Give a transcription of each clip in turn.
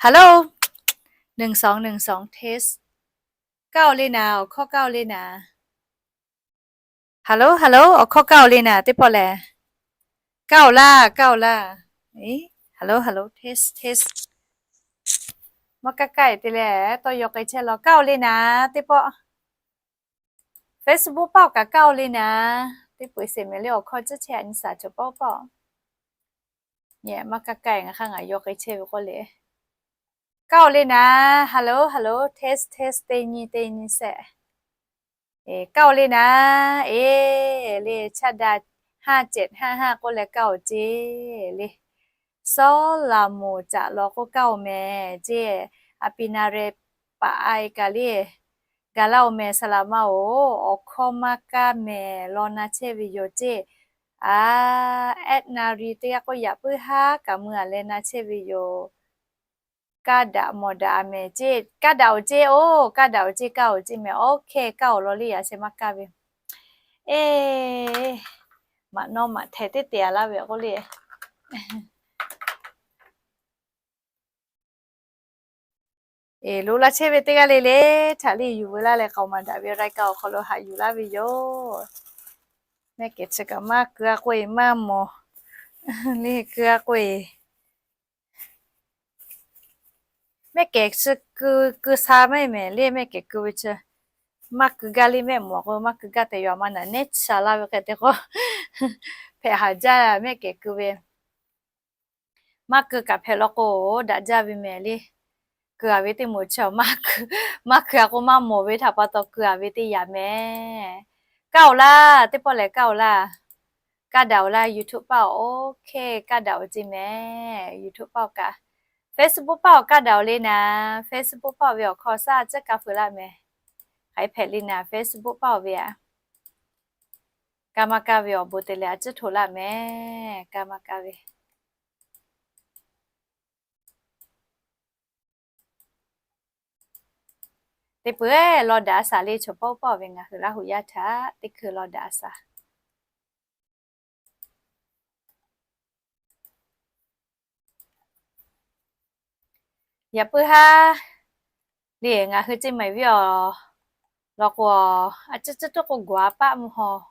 Hello, หนึ่งสอง หนึ่งสอง test. Kaˇ oˬ le naˍ, awˬ hkawˇ kaˇ oˬ le naˍ. Hello, hello, awˬ hkawˇ kaˇ oˬ le naˍ teˇ pawˆ lehˬ. Kaˇ oˬ laˇ, kaˇ oˬ laˇ. Hello, hello, test, test. Maˇ kaˇ kaˇ-e te leh tawˇ yaw k'ai chehˇ law. Kaˇ oˬ le naˍ teˇ pawˆ. Facebook paˆ oˬ kaꞈ kaˇ oˬ le naˍ. Teˇ peu-eˬ sheˍ mehˍ le, awˬ hkawˇ tcuhˉ chehˇ a nyi shaˍ cawˬ paˆ paˆ. Nyi maˇ kaˇ kaˇ-e, ngaˬ hk'aˇ ngaˬ yaw k'ai chehˇ ve k'oˆ le. Kaˇ oˬ le naˍ. Hello, hello, test, test, teˇ nyi teˇ nyi sheˍ. Kaˇ oˬ le naˍ. Eˬ le, chaˇ daꞈ ห้าเจ็ดห้าห้า k'oˆ leh kaˇ oˬ ceˇ le. Sawˉ laꞈ moˍ caꞈ law k'oˆ kaˇ oˬ mehˍ ceˇ. A pi na re paˍ a e kaꞈ le, gaˬ laˇ oˬ mehˍ, saˍ laꞈ ma oˬ. Awˬ hkawˇ maˇ kaˇ mehˍ, law na chehˇ ve yoˬ ceˇ. A, Aˉ na ri teˇ g'aˇ k'oˆ, yaꞈ puiˉ haˉ kaꞈ mui a leh na chehˇ ve yoˬ. Kaˇ daꞈ mawˬ daꞈ a mehˍ ceˇ. Kaˇ daꞈ oˬ ceˇ oˬ, kaˇ daꞈ oˬ ceˇ, kaˇ oˬ ceˇ mehˍ. Oˇ hk'e kaˇ oˬ law le, yaꞈ sheh maˇ kaˇ ve. Eˬ, maꞈ nawˉ maꞈ htehˍ teˇ te a laˇ ve k'oˆ le. Eˬ, loꞈ la chehˇ ve teˇ g'aˇ le le, htaꞈ le yuˬ veu laˇ leh k'aoˍ maˍ daꞈ ve รายการ awˬ hk'aw lo haꞈ yuˬ laˇ ve yoˬ. Mehˆ kehˬ chi kaꞈ maˇ keu a k'oˆ e maˇ mawˬ le, keu a k'oˆ e. Mehˆ kehˬ chi keu, keu sha maˇ heˆ mehˍ le, mehˆ kehˬ keu ve chi maˇ keu gaˇ le, mehˆ mawˬ k'o maˇ keu gaˇ tehꞈ yaꞈ ma naˍ nehˉ cha laˇ ve hk'e te k'o, hpehꞈ haˍ jaˇ mehˆ kehˬ keu ve. Maˇ keu kaꞈ hpehꞈ law k'o, daꞈ jaˇ ve mehˍ le. Keu a ve teˇ moˍ chi maˇ keu, maˇ keu a k'o maˇ mawˬ ve htaꞈ pa taw keu a ve teˇ yanˇ mehˍ. Kaˇ oˬ laˇ, teˇ pawˆ lehˬ kaˇ oˬ laˇ. Kaˇ daꞈ oˬ laˇ, YouTube paˆ oˬ. Oˇ hk'e kaˇ daꞈ oˬ ceˇ mehˍ, YouTube paˆ oˬ kaꞈ. Facebook paˆ oˬ kaˇ daꞈ oˬ le naˍ. Facebook paˆ oˬ ve awˬ hkawˇ shaˉ a ciˉ kaˇ feu laˇ mehˍ. Hk'aˬ hk'e hpehꞈ le naˍ, Facebook paˆ oˬ ve a. Kaˇ maˇ kaˇ ve awˬ bon te leh a ciˉ hto laˇ mehˍ. Kaˇ maˇ kaˇ ve. Teˇ peuˬ law daꞈ a shaˍ le, chaw paˆ paˆ ve ngaˬ hui Laˇ huˍ yaˇ htaꞈ teˇ hkui law daꞈ a shaˍ. Yaꞈ puiˉ haˉ le, ngaˬ hui ceˇ mehˍ viˉ awˬ lawn k'o, a ciˉ ciˉ tuˉ k'o gawˬ a paˆ mvuhˇ haw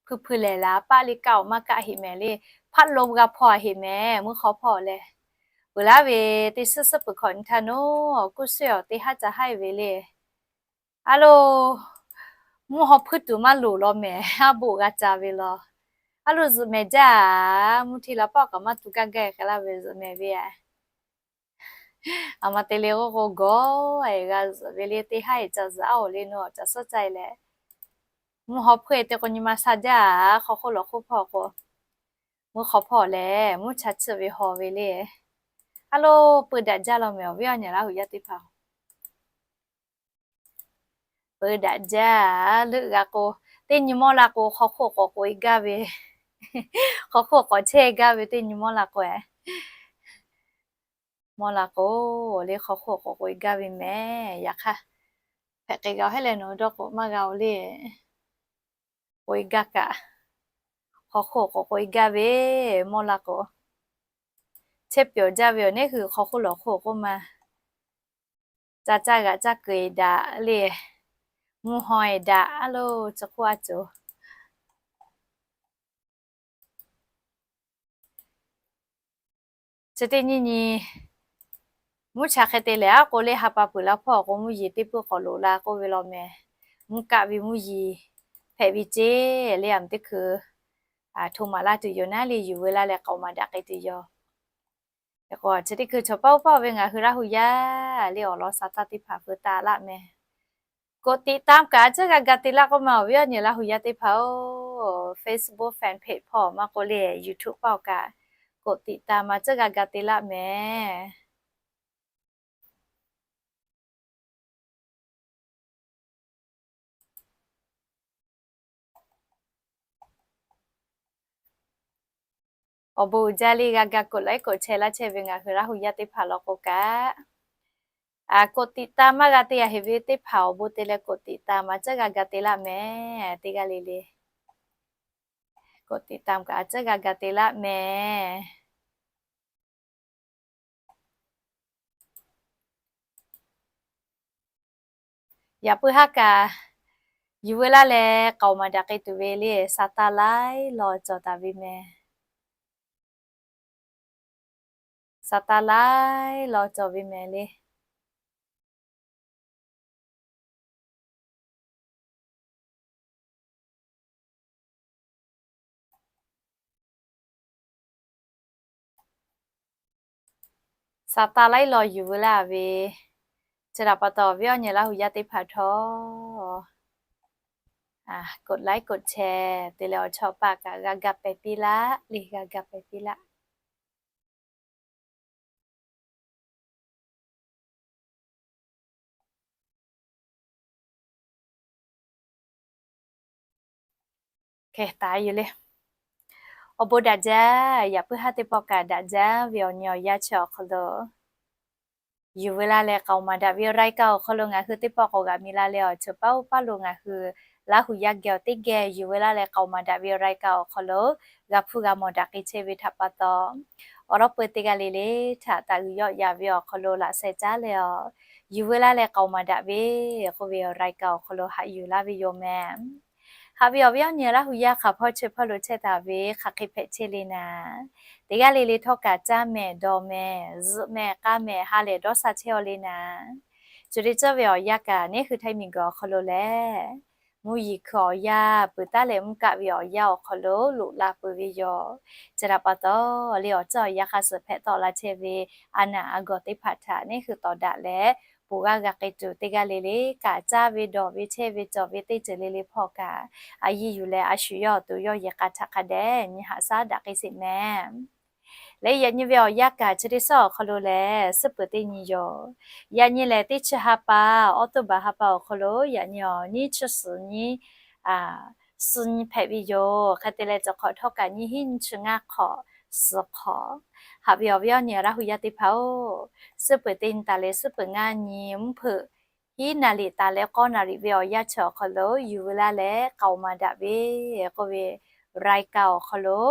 hpui hpui lehˬ laˬ a paˆ le, kaˇ oˬ maˇ kaˇ heꞈ mehˍ le. Hpaˆ lo g'a hpaw a heꞈ mehˍ, mvuhˇ hk'aw hpawˇ leh. Peuˬ laˇ ve teˇ suhˉ suhˉ peuˬ hkawꞈ nyi htaˇ naˉ, kuˇ suhˉ awˬ teˇ haˉ ca haiˇ ve le. A lo, mvuhˇ haw hpuiˇ tuˬ maˇ loˍ law mehˍ, aˉ boˆ g'a ca ve law. A lo zuhꞈ mehˍ jaˇ a, mvuhˇ hti la paˆ kaꞈ maˇ tu gaˇ gaˇ hk'e laˇ ve zuhꞈ mehˍ ve a. A ma te le k'oˆ k'o gawˬ e g'a zuhꞈ ve le, teˇ haˉ e ca zuhꞈ a oˬ le, nawˬ ca suhˉ ca e leh. Mvuhˇ haw hpuiˇ te k'o nyi ma sha jaˇ a, hk'aw hk'oˆ lawˬ hk'oˆ hpawˇ k'o, mvuhˇ hk'aw hpawˇ lehˬ mvuhˇ cha chiˇ ve haw ve le. A lo, peu daꞈ jaˇ law mehˍ awˬ viˉ awˬ nyi Laˇ huˍ yaˇ teˇ hpaˍ. Peu daꞈ jaˇ, leuˆ g'a k'o, teˇ nyi mawˇ la k'o hk'aw hk'oˆ k'awꞈ k'oꞈ e gaˇ ve, hk'aw hk'oˆ k'awꞈ chehˇ gaˇ ve teˇ nyi mawˇ la k'o e. Mawˇ la k'o, le hk'aw hk'oˆ k'awꞈ k'oꞈ e gaˇ ve mehˍ. Yaꞈ hk'aˇ, hpehꞈ k'ai g'a heˆ leh nawˬ dawˇ k'o maˇ g'a oˬ le. K'oꞈ e gaˇ kaꞈ, hk'aw hk'oˆ k'awꞈ k'oꞈ e gaˇ ve, mawˇ la k'o. Chehˇ pyawˬ jaˇ ve awˬ neˉ hui hk'aw hk'oˆ lawˬ hk'oˆ k'oˆ ma. Ca caˇ g'aꞈ caˇ keu e daꞈ le. Mvuhˇ haw e daꞈ a lo, chi hk'oˆ a cawˬ. Chi teˇ nyi nyi, mvuhˇ cha hk'e te lehˬ a k'o le, ha pa peuˬ la hpawˇ k'o mvuhˇ yeˬ teˇ peuˬ k'awꞈ loꞈ la k'oˆ ve law mehˍ. Mvuhˇ kaˆ ve mvuhˇ yeˬ hpehꞈ ve ceˇ le, a meh teˇ hkui hto maˍ laˇ tuˬ yoˬ naˉ le, yuˬ veu laˇ leh k'aoˍ maˍ daꞈ k'ai tuˬ yoˬ. K'o chi teˇ hkui chaw paˆ paˆ ve ngaˬ hui Laˇ huˍ yaˇ le awˬ lawn sa taˇ teˇ hpaˍ feu taˍ laˆ mehˍ. กดติดตาม kaꞈ a ciˉ g'a ga te laˇ k'oˆ ma awˬ viˉ awˬ nyi Laˇ huˍ yaˇ teˇ hpaˍ oˬ. Facebook fan page hpawˇ maˇ k'oˆ le, YouTube paˆ kaꞈ กดติดตาม a ciˉ g'a ga te laˇ mehˍ. Awˬ bon uiˍ jaˇ le, g'a ga กดไลค์ กดแชร์ laˇ chehˇ ve ngaˬ hui Laˇ huˍ yaˇ teˇ hpaˍ law k'o kaꞈ, กดติดตาม maˇ g'a te a heꞈ ve teˇ hpaˍ awˬ bon te leh กดติดตาม a ciˉ g'a ga te laˇ mehˍ. Teˇ g'aˇ le le กดติดตาม kaꞈ a ciˉ g'a ga te laˇ mehˍ. Yaꞈ puiˉ haˉ kaꞈ, yuˬ veu laˇ leh k'aoˍ maˍ daꞈ k'ai tuˬ ve le, sa taˇ laiˉ law cawˬ taˍ ve mehˍ. Sa taˇ laiˉ law cawˬ ve mehˍ le. Sa taˇ laiˉ law yuˬ veu laˇ ve, chi htaꞈ pa taw viˉ awˬ nyi Laˇ huˍ yaˇ teˇ hpaˍ htawˇ, กดไลค์ กดแชร์ te leh awˬ chawˇ paˆ kaꞈ g'a ga pehˍ piˇ laˇ le, g'a ga pehˍ piˇ laˇ. Hk'e taˍ yoˬ le. Awˬ bon daꞈ jaˇ. Yaꞈ puiˉ haˉ teˇ pawˆ kaꞈ daꞈ jaˇ ve awˬ nyi awˬ yanˇ chi awˬ hk'aw lo, yuˬ veu laˇ leh k'aoˍ maˍ daꞈ ve รายการ awˬ hk'aw lo ngaˬ hui teˇ pawˆ k'awꞈ g'aꞈ mi la leh awˬ, chaw paˉ oˇ paˉ lo ngaˬ hui Laˇ huˍ yaˇ geh awˬ teˇ geh yuˬ veu laˇ leh k'aoˍ maˍ daꞈ ve รายการ awˬ hk'aw lo g'a hpuˇ g'a mawˬ daꞈ k'ai chehˇ ve htaꞈ pa taw, awˬ lawn peu teˇ g'aˇ le le htaꞈ taˍ g'uiˬ yawˆ yaꞈ ve awˬ hk'aw lo laꞈ sheh caˉ leh awˬ, yuˬ veu laˇ leh k'aoˍ maˍ daꞈ ve k'oˆ ve รายการ awˬ hk'aw lo haꞈ yuˬ laˇ ve yoˬ mehˍ. Haꞈ ve awˬ viˉ awˬ nyi Laˇ huˍ yaˇ hk'aˬ hpawˇ chi hpawˇ lo chehˇ taˍ ve hk'aˬ hk'e hpehꞈ chehˇ le naˍ, teˇ g'aˇ le le htawˇ kaꞈ caˇ mehˍ dawˬ mehˍ zuhꞈ mehˍ k'aˇ mehˍ ha lehˬ dawˇ sha chehˇ aw le naˍ. Chi teˇ ceuˬ ve awˬ yanˇ kaꞈ neˉ hui Htaiˇ miˬ guiˬ awˬ hk'aw lo lehˬ, mvuhˇ yeˬ hkui awˬ yanˇ peuˬ taˉ leh mvuhˇ kaˆ ve awˬ yanˇ awˬ hk'aw lo loꞈ la peuˬ ve yoˬ. Chi htaꞈ pa taw, le awˬ ceuˬ awˬ yanˇ hk'a suhˍ hpehꞈ tawˆ la chehˇ ve a naˬ a gawˬ teˇ hpaˍ htaꞈ neˉ hui tawˍ daꞈ leh, ponˬ g'aˇ g'a k'ai tuˬ teˇ g'aˇ le le kaꞈ caˇ ve dawˬ ve chehˇ ve cawˬ ve teˇ ceuˬ le le hpawˇ kaꞈ, a yiˇ yuˬ leh a shu yawˇ awˬ to yawˇ yehˬ k'a htaꞈ hk'a dehꞈ nyi haꞈ shaˉ daꞈ k'ai sheˍ mehˍ. Leh yaꞈ nyi ve awˬ yanˇ kaꞈ chi teˇ ceuˬ awˬ hk'aw lo lehˬ, suhˉ peuˬ teˇ nyi yoˬ. Yaꞈ nyi lehˬ teˇ chi ha pa, October ha pa awˬ hk'aw lo yaꞈ nyi awˬ nyiˇ chi suhˍ nyi, suhˍ nyi hpehꞈ ve yoˬ. Hk'e te leh cawˬ hk'awꞈ htawˇ kaꞈ nyiˇ hinˉ nyiˇ chi ngaˇ hk'awꞈ suhˍ hk'awꞈ. Haꞈ ve awˬ viˉ awˬ nyi Laˇ huˍ yaˇ teˇ hpaˍ-oˬ, suhˉ peuˬ teˇ nyi taˍ leh suhˉ peuˬ ngaˇ nyi mvuhˇ hpeuꞈ hiˉ naˍ riˍ taˍ leh k'awˇ naˍ riˍ ve awˬ yanˇ chi awˬ hk'aw lo yuˬ veu laˇ leh k'aoˍ maˍ daꞈ ve k'oˆ ve รายการ awˬ hk'aw lo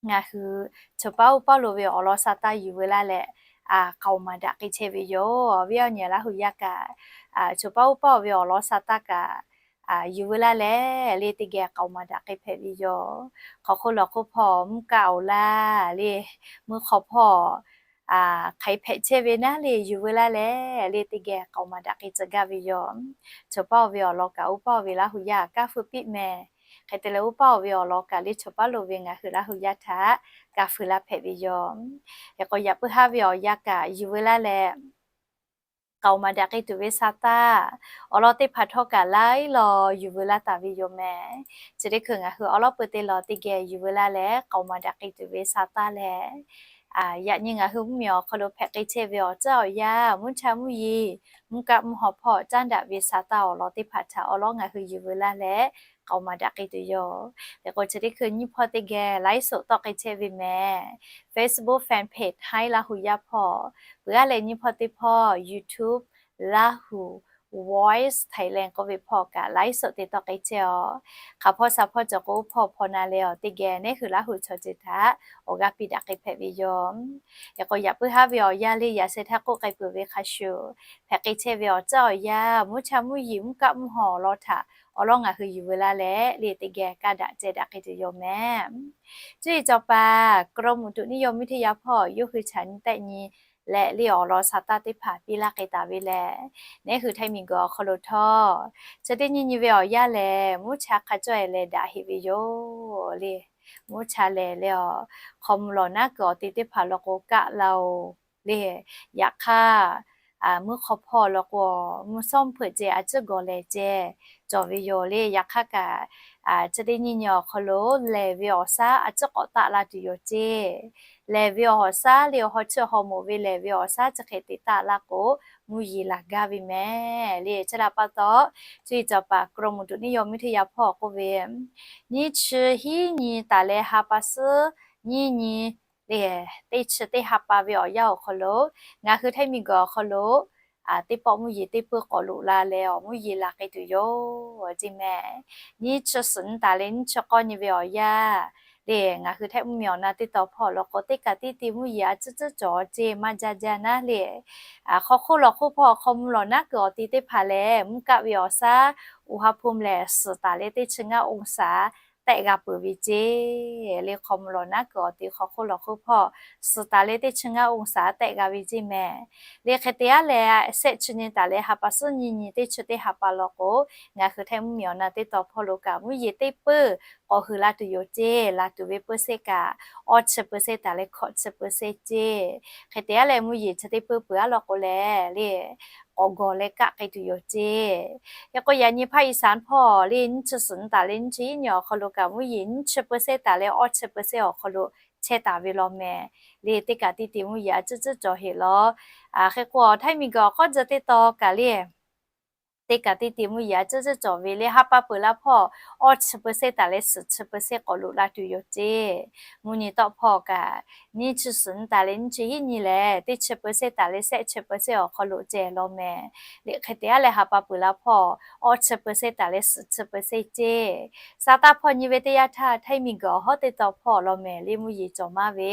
ngaˬ hui chaw paˉ oˇ paˉ lo ve awˬ lawn sa taˇ yuˬ veu laˇ leh, k'aoˍ maˍ daꞈ k'ai chehˇ ve yoˬ. Awˬ viˉ awˬ nyi Laˇ huˍ yaˇ kaꞈ, chaw paˉ oˇ paˉ ve awˬ lawn sa taˇ kaꞈ, yuˬ veu laˇ leh le teˇ geh k'aoˍ maˍ daꞈ k'ai hpehꞈ ve yoˬ. Hk'aw hk'oˆ lawˬ hk'oˆ hpawˇ mvuhˇ kaˆ awˬ laˇ le, mvuhˇ hk'aw hpawˇ hk'aˬ hpehꞈ chehˇ ve naˉ le yuˬ veu laˇ leh le teˇ geh k'aoˍ maˍ daꞈ k'ai tcuh gaˇ ve yoˬ. Chaw paˉ oˇ ve awˬ lawn kaꞈ oˇ paˉ oˇ ve Laˇ huˍ yaˇ kaˇ hpui piˆ mehˍ. Hk'e te leh oˇ paˉ oˇ ve awˬ lawn kaꞈ le chaw paˉ lo ve ngaˬ hui Laˇ huˍ yaˇ htaꞈ kaˇ hpui laˇ hpehꞈ ve yoˬ. Hk'e k'o yaꞈ puiˉ haˉ ve awˬ yanˇ kaꞈ yuˬ veu laˇ leh k'aoˍ maˍ daꞈ k'ai tuˬ ve sa taˇ, awˬ lawn teˇ hpaˍ htawˇ kaꞈ laiˉ law yuˬ veu laˇ taˍ ve yoˬ mehˍ. Chi teˇ hkui ngaˬ hui awˬ lawn peu teˇ lawn teˇ geh yuˬ veu laˇ leh k'aoˍ maˍ daꞈ k'ai tuˬ ve sa taˇ lehˬ, yaꞈ nyi ngaˬ hui mvuhˇmiˬ awˬ hk'aw lo hpehꞈ k'ai chehˇ ve awˬ ceuˬ awˬ yanˇ mvuhˇ cha mvuhˇ yeˬ mvuhˇ kaˆ mvuhˇ haw hpawˇ caˉ daꞈ ve sa taˇ awˬ lawn teˇ hpaˍ htaꞈ awˬ lawn ngaˬ hui yuˬ veu laˇ leh k'aoˍ maˍ daꞈ k'ai tuˬ yoˬ. Hk'e k'o chi teˇ hkui nyiˇ hpawˇ teˇ geh ไลฟ์สด tawˆ k'ai chehˇ ve mehˍ. Facebook fan page Htaiˇ Laˇ huˍ yaˇ hpawˇ, peuˬ aˉ leh nyiˇ hpawˇ teˇ hpawˇ YouTube Laˇ huˍ Voice Thailand k'oˆ ve hpawˇ kaꞈ ไลฟ์สด te tawˆ k'ai chehˇ aw. Hk'aˬ hpawˇ sha hpawˇ cawˬ k'o oˇ hpawˇ hpaw na leh awˬ teˇ geh neˉ hui Laˇ huˍ chaw ceuˬ htaꞈ awˬ g'aˇ piˇ daꞈ k'ai hpehꞈ ve yoˬ. Hk'e k'o yaꞈ puiˉ haˉ ve awˬ yanˇ le yaꞈ sheh htaˇ k'oˆ k'ai peuˬ ve hk'a shuˍ, hpehꞈ k'ai chehˇ ve awˬ ceuˬ awˬ yanˇ mvuhˇ cha mvuhˇ yeˬ mvuhˇ kaˆ mvuhˇ haw awˬ lawn htaꞈ awˬ lawn ngaˬ hui yuˬ veu laˇ leh le teˇ geh kaˇ daꞈ ceh daꞈ k'ai tuˬ yoˬ mehˍ. Cuˇ yiˍ cawˬ paˍ กรมอุตุนิยมวิทยา hpawˇ yawˇ hui chaꞈ nyi tehˆ nyi leh le awˬ lawn sa taˇ teˇ hpaˍ piˇ laˇ k'ai taˍ ve lehˬ, neˉ hui Htaiˇ miˬ guiˬ awˬ hk'aw lo htawˇ, chi teˇ nyi nyi ve awˬ yanˇ lehˬ mvuhˇ cha hk'a cawˇ e leh daꞈ heꞈ ve yoˬ le. Mvuhˇ cha lehˬ le awˬ hk'aw mvuh lawˬ naˉ kuiˬ awˬ te teˇ hpaˍ law k'o kaˆ la oˬ le. Yaꞈ hk'aˇ, mvuhˇ hk'aw hpawˇ law k'o mvuhˇ shawˉ mvuhˇ hpeuꞈ ceh a ciˉ gawˬ lehˬ ceh cawˬ ve yoˬ le. Yaꞈ hk'aˇ kaꞈ, chi teˇ nyi nyi awˬ hk'aw lo lehˬ ve awˬ shaˉ a ciˉ k'awꞈ taˆ la tuˬ yoˬ ceˇ. Lehˬ ve awˬ shaˉ le awˬ haw chiˇ haw moˍ ve lehˬ ve awˬ shaˉ chi hk'e te taˆ laˇ k'o, mvuhˇ yeˬ laˬ gaˇ ve mehˍ le. Chi htaꞈ pa taw, cuˇ yiˍ cawˬ paˍ กรมอุตุนิยมวิทยา hpawˇ k'oˆ ve, nyiˇ chi hiˉ nyi taˍ leh ha pa suhˉ nyiˇ nyi le, teˇ chi teˇ ha pa ve awˬ yanˇ awˬ hk'aw lo ngaˬ hui Htaiˇ miˬ guiˬ awˬ hk'aw lo teˇ pawˆ mvuhˇ yeˬ teˇ puiˇ k'awꞈ loꞈ la leh awˬ mvuhˇ yeˬ laˬ k'ai tuˬ yoˬ ceˇ mehˍ. Nyiˇ chi suhˍ nyi taˍ leh nyiˇ chi k'awˇ nyi ve awˬ yanˇ le. Ngaˬ hui Htaiˇ mvuhˇmiˬ awˬ na teˇ taw hpawˇ law k'o, teˇ kaꞈ tiˉ te mvuhˇ yeˬ a ciˉ ciˉ cawˬ ceˇ maˇ jaˇ jaˇ naˉ le. Hk'aw hk'oˆ lawˬ hk'oˆ hpawˇ hk'aw mvuh lawˬ naˉ kuiˬ awˬ ti teˇ hpaˍ lehˬ, mvuhˇ kaˆ ve awˬ shaˉ อุณหภูมิ lehˬ, suhˍ taˍ leh teˇ chi ngaˇ องศา tehˆ g'a peuˬ ve ceˇ le. Hk'aw mvuh lawˬ naˉ kuiˬ awˬ ti hk'aw hk'oˆ lawˬ hk'oˆ hpawˇ suhˍ taˍ leh teˇ chi ngaˇ องศา tehˆ g'a ve ceˇ mehˍ le. Hk'e te aˉ leh, shehˆ chi nyi taˍ leh ha pa suhˉ nyiˇ nyi teˇ chi teˇ ha pa law k'o, ngaˬ hui Htaiˇ mvuhˇmiˬ awˬ na teˇ taw hpawˇ lo kaꞈ mvuhˇ yeˬ teˇ peuˇ k'awꞈ hui la tuˬ yoˬ ceˇ. La tuˬ ve เปอร์เซ็นต์ kaꞈ, awˇ chi เปอร์เซ็นต์ taˍ leh hkawꞈ chi เปอร์เซ็นต์ ceˇ. Hk'e te aˉ leh mvuhˇ yeˬ chi teˇ peuˇ peuˬ aˉ law k'o lehˬ le, k'awꞈ gawˬ leh kaˆ k'ai tuˬ yoˬ ceˇ. Hk'e k'o, yaꞈ nyi hpaˇ อีสาน hpawˇ le, nyiˇ chi suhˍ nyi taˍ leh nyiˇ chi hiˉ nyi awˬ hk'aw lo kaꞈ mvuhˇ yeˬ nyiˇ chi เปอร์เซ็นต์ taˍ leh awˇ chi เปอร์เซ็นต์ awˬ hk'aw lo chehˇ taˍ ve law mehˍ le. Teˇ kaꞈ tiˉ te mvuhˇ yeˬ a ciˉ ciˉ cawˬ heˍ law. Hk'e k'o, Htaiˇ miˬguiˬ awˬ hk'awˇ tcuh teˇ taw kaꞈ le, teˇ kaꞈ tiˉ te mvuhˇ yeˬ a ciˉ ciˉ cawˬ ve le, ha pa peuˬ la hpawˇ awˇ chi เปอร์เซ็นต์ taˍ leh suhˍ chi เปอร์เซ็นต์ k'awꞈ loꞈ la tuˬ yoˬ ceˇ. Mvuhˇ nyi tawˆ hpawˇ kaꞈ, nyiˇ chi suhˍ nyi taˍ leh nyiˇ chi hiˉ nyi lehˬ, teˇ chi เปอร์เซ็นต์ taˍ leh shehˆ chi เปอร์เซ็นต์ awˬ hk'aw lo ceh law mehˍ le. Hk'e te aˉ leh ha pa peuˬ la hpawˇ awˇ chi เปอร์เซ็นต์ taˍ leh suhˍ chi เปอร์เซ็นต์ ceˇ. Sa taˇ hpawˇ nyi ve teˇ yanˇ htaˇ, Htaiˇ miˬguiˬ awˬ hawˉ teˇ taw hpawˇ law mehˍ le, mvuhˇ yeˬ cawˬ maˇ ve,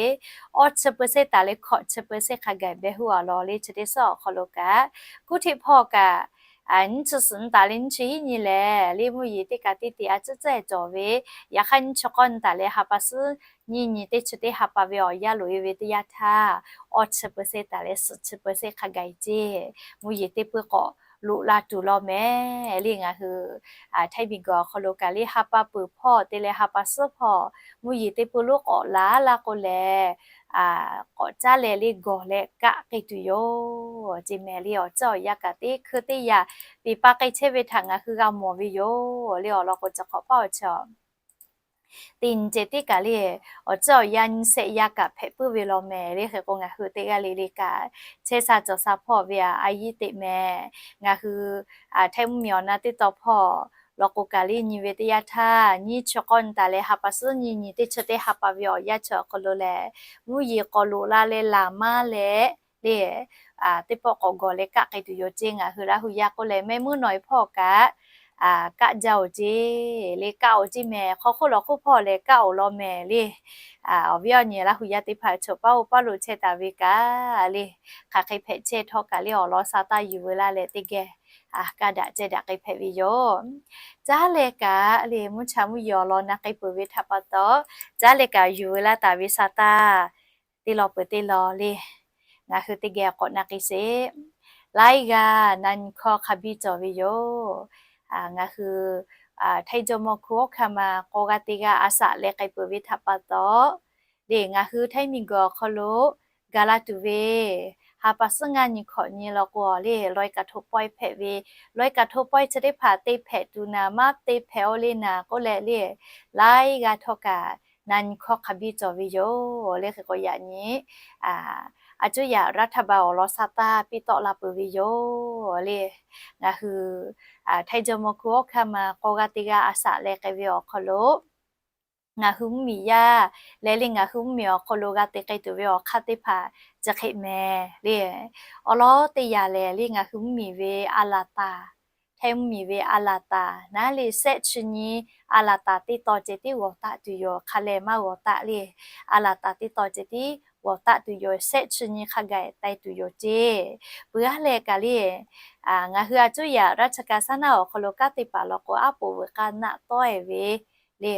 awˇ chi เปอร์เซ็นต์ taˍ leh hkawꞈ chi เปอร์เซ็นต์ hk'a gaˬ behˇ huˉ a law le. Chi teˇ suhˉ awˬ hk'aw lo kaꞈ, kuˇ hteˆ hpawˇ kaꞈ, nyiˇ chi suhˍ nyi taˍ leh nyiˇ chi hiˉ nyi lehˬ le, mvuhˇ yeˬ teˇ kaꞈ tiˉ te a ciˉ ciˉ cawˬ ve, yaꞈ hk'aˇ nyiˇ chi k'awˇ nyi taˍ leh ha pa suhˉ nyiˇ nyi teˇ chi teˇ ha pa ve awˬ yanˇ loꞈ e ve teˇ yanˇ htaˇ, awˇ chi เปอร์เซ็นต์ taˍ leh suhˍ chi เปอร์เซ็นต์ hk'a gaˬ e ceˇ. Mvuhˇ yeˬ teˇ peuˇ k'awꞈ loꞈ la tuˬ law mehˍ le. Ngaˬ hui Htaiˇ miˬguiˬ awˬ hk'aw lo kaꞈ le, ha pa peuˬ hpawˇ te leh ha pa suhˉ hpawˇ mvuhˇ yeˬ teˇ peuˇ lonˉ k'awꞈ la laˇ k'o lehˬ, k'awꞈ caˉ leh le gawˬ leh kaˆ k'ai tuˬ yoˬ ceˇ mehˍ le. Awˬ tcuhˉ awˬ yanˇ kaꞈ teˇ hkui teˇ yanˇ peˬ pa k'ai chehˇ ve htaꞈ ngaˬ hui g'a mawˬ ve yoˬ le. Awˬ lawn k'o, chi hk'awꞈ paˉ awˬ chi teˇ nyi ceh tiˉ kaꞈ le, awˬ tcuhˉ awˬ yanˇ nyi shehˆ yanˇ kaꞈ hpehꞈ puiˉ ve law mehˍ le. Hk'e k'o, ngaˬ hui teˇ g'aˇ le le kaꞈ chehˇ sha cawˬ sha hpawˇ ve a, a yiˇ teꞈ mehˍ. Ngaˬ hui Htaiˇ mvuhˇmiˬ awˬ na teˇ taw hpawˇ law k'o kaꞈ le, nyi ve teˇ yanˇ htaˇ nyiˇ chi k'awˇ nyi taˍ leh ha pa suhˉ nyiˇ nyi teˇ chi teˇ ha pa ve awˬ yanˇ chi awˬ hk'aw lo lehˬ, mvuhˇ yeˬ k'awꞈ loꞈ la leh laˬ maˇ leh le, teˇ pawˆ k'awꞈ gawˬ leh kaˆ k'ai tuˬ yoˬ ceˇ. Ngaˬ hui Laˇ hu yaˇ k'oˆ leh mehˆ muˉ nawˬ e hpawˇ kaꞈ kaˆ jaˇ oˬ ceˇ le. Kaˆ oˬ ceˇ mehˍ. Hk'aw hk'oˆ lawˬ hk'oˆ hpawˇ lehˬ kaˆ oˬ law mehˍ le. Awˬ viˉ awˬ nyi Laˇ hu yaˇ teˇ hpaˍ choˬ paˉ oˇ paˉ lo chehˇ taˍ ve kaꞈ le, hk'aˬ hk'e hpehꞈ chehˇ htawˇ kaꞈ le, awˬ lawn sa taˇ yuˬ veu laˇ leh teˇ geh kaˇ daꞈ ceh daꞈ k'ai hpehꞈ ve yoˬ. Caˉ leh kaꞈ le, mvuhˇ cha mvuhˇ yeˬ awˬ lawn na k'ai peuˬ ve htaꞈ pa taw, caˉ leh kaꞈ yuˬ veu laˇ taˍ ve sa taˇ teˇ law peuˬ teˇ law le, ngaˬ hui teˇ geh k'awꞈ na k'ai sheˍ. Laiˉ g'aˇ na nyi hkawˇ hk'a biˇ cawˬ ve yoˬ. Ngaˬ hui Htaiˇ jawˇmawˇ hkuˇ awˉ hkaˇ ma k'aw g'a teˇ g'aˇ a shaꞈ leh k'ai peuˬ ve htaꞈ pa taw, le ngaˬ hui Htaiˇ miˬguiˬ awˬ hk'aw lo gaˬ la tuˬ ve ha pa suhˉ ngaˇ nyi hkawꞈ nyi law k'o le, ลอยกระทง pawehˇ hpehꞈ ve, ลอยกระทง pawehˇ chi teˇ hpaˍ te hpehꞈ tuˬ naˍ maˇ te hpehꞈ oˬ le naˍ k'oˆ leh le, laiˉ g'aˇ htawˇ kaꞈ na nyi hkawˇ hk'a biˇ cawˬ ve yoˬ le. Hk'e k'o, yaꞈ nyi a cuˇ yaꞈ รัฐบาล awˬ lawn sa taˇ piˇ tawˆ la peuˬ ve yoˬ le. Ngaˬ hui Htaiˇ jawˇmawˇ hkuˇ awˉ hkaˇ ma k'aw g'a teˇ g'aˇ a shaꞈ leh k'ai ve awˬ hk'aw lo, ngaˬ hui mvuhˇmiˬ yaˇ leh le, ngaˬ hui mvuhˇmiˬ awˬ hk'aw lo g'a te k'ai tuˬ ve awˬ hk'aˇ teˇ hpaˍ chi hk'e mehˍ le. Awˬ lawn teˇ yanˇ lehˬ le, ngaˬ hui mvuhˇmiˬ ve a laˬ taˍ, Htaiˇ mvuhˇmiˬ ve a laˬ taˍ naˉ le, shehˆ chi nyi a laˬ taˍ teˇ taw ceh tiˉ g'awˬ taˆ tuˬ yoˬ. Hk'a leh maˇ g'awˬ taˆ le. A laˬ taˍ teˇ taw ceh tiˉ g'awˬ taˆ tuˬ yoˬ. Shehˆ chi nyi hk'a gaˬ tai tuˬ yoˬ ceˇ. Peuˬ aˉ leh kaꞈ le, ngaˬ hui a cuˇ yaꞈ ราชการ saˉ naˆ awˬ hk'aw lo kanˉ te paˍ law k'o, aˉ poꞈ veuꞈ k'aˇ naˆ tawˆ e ve le,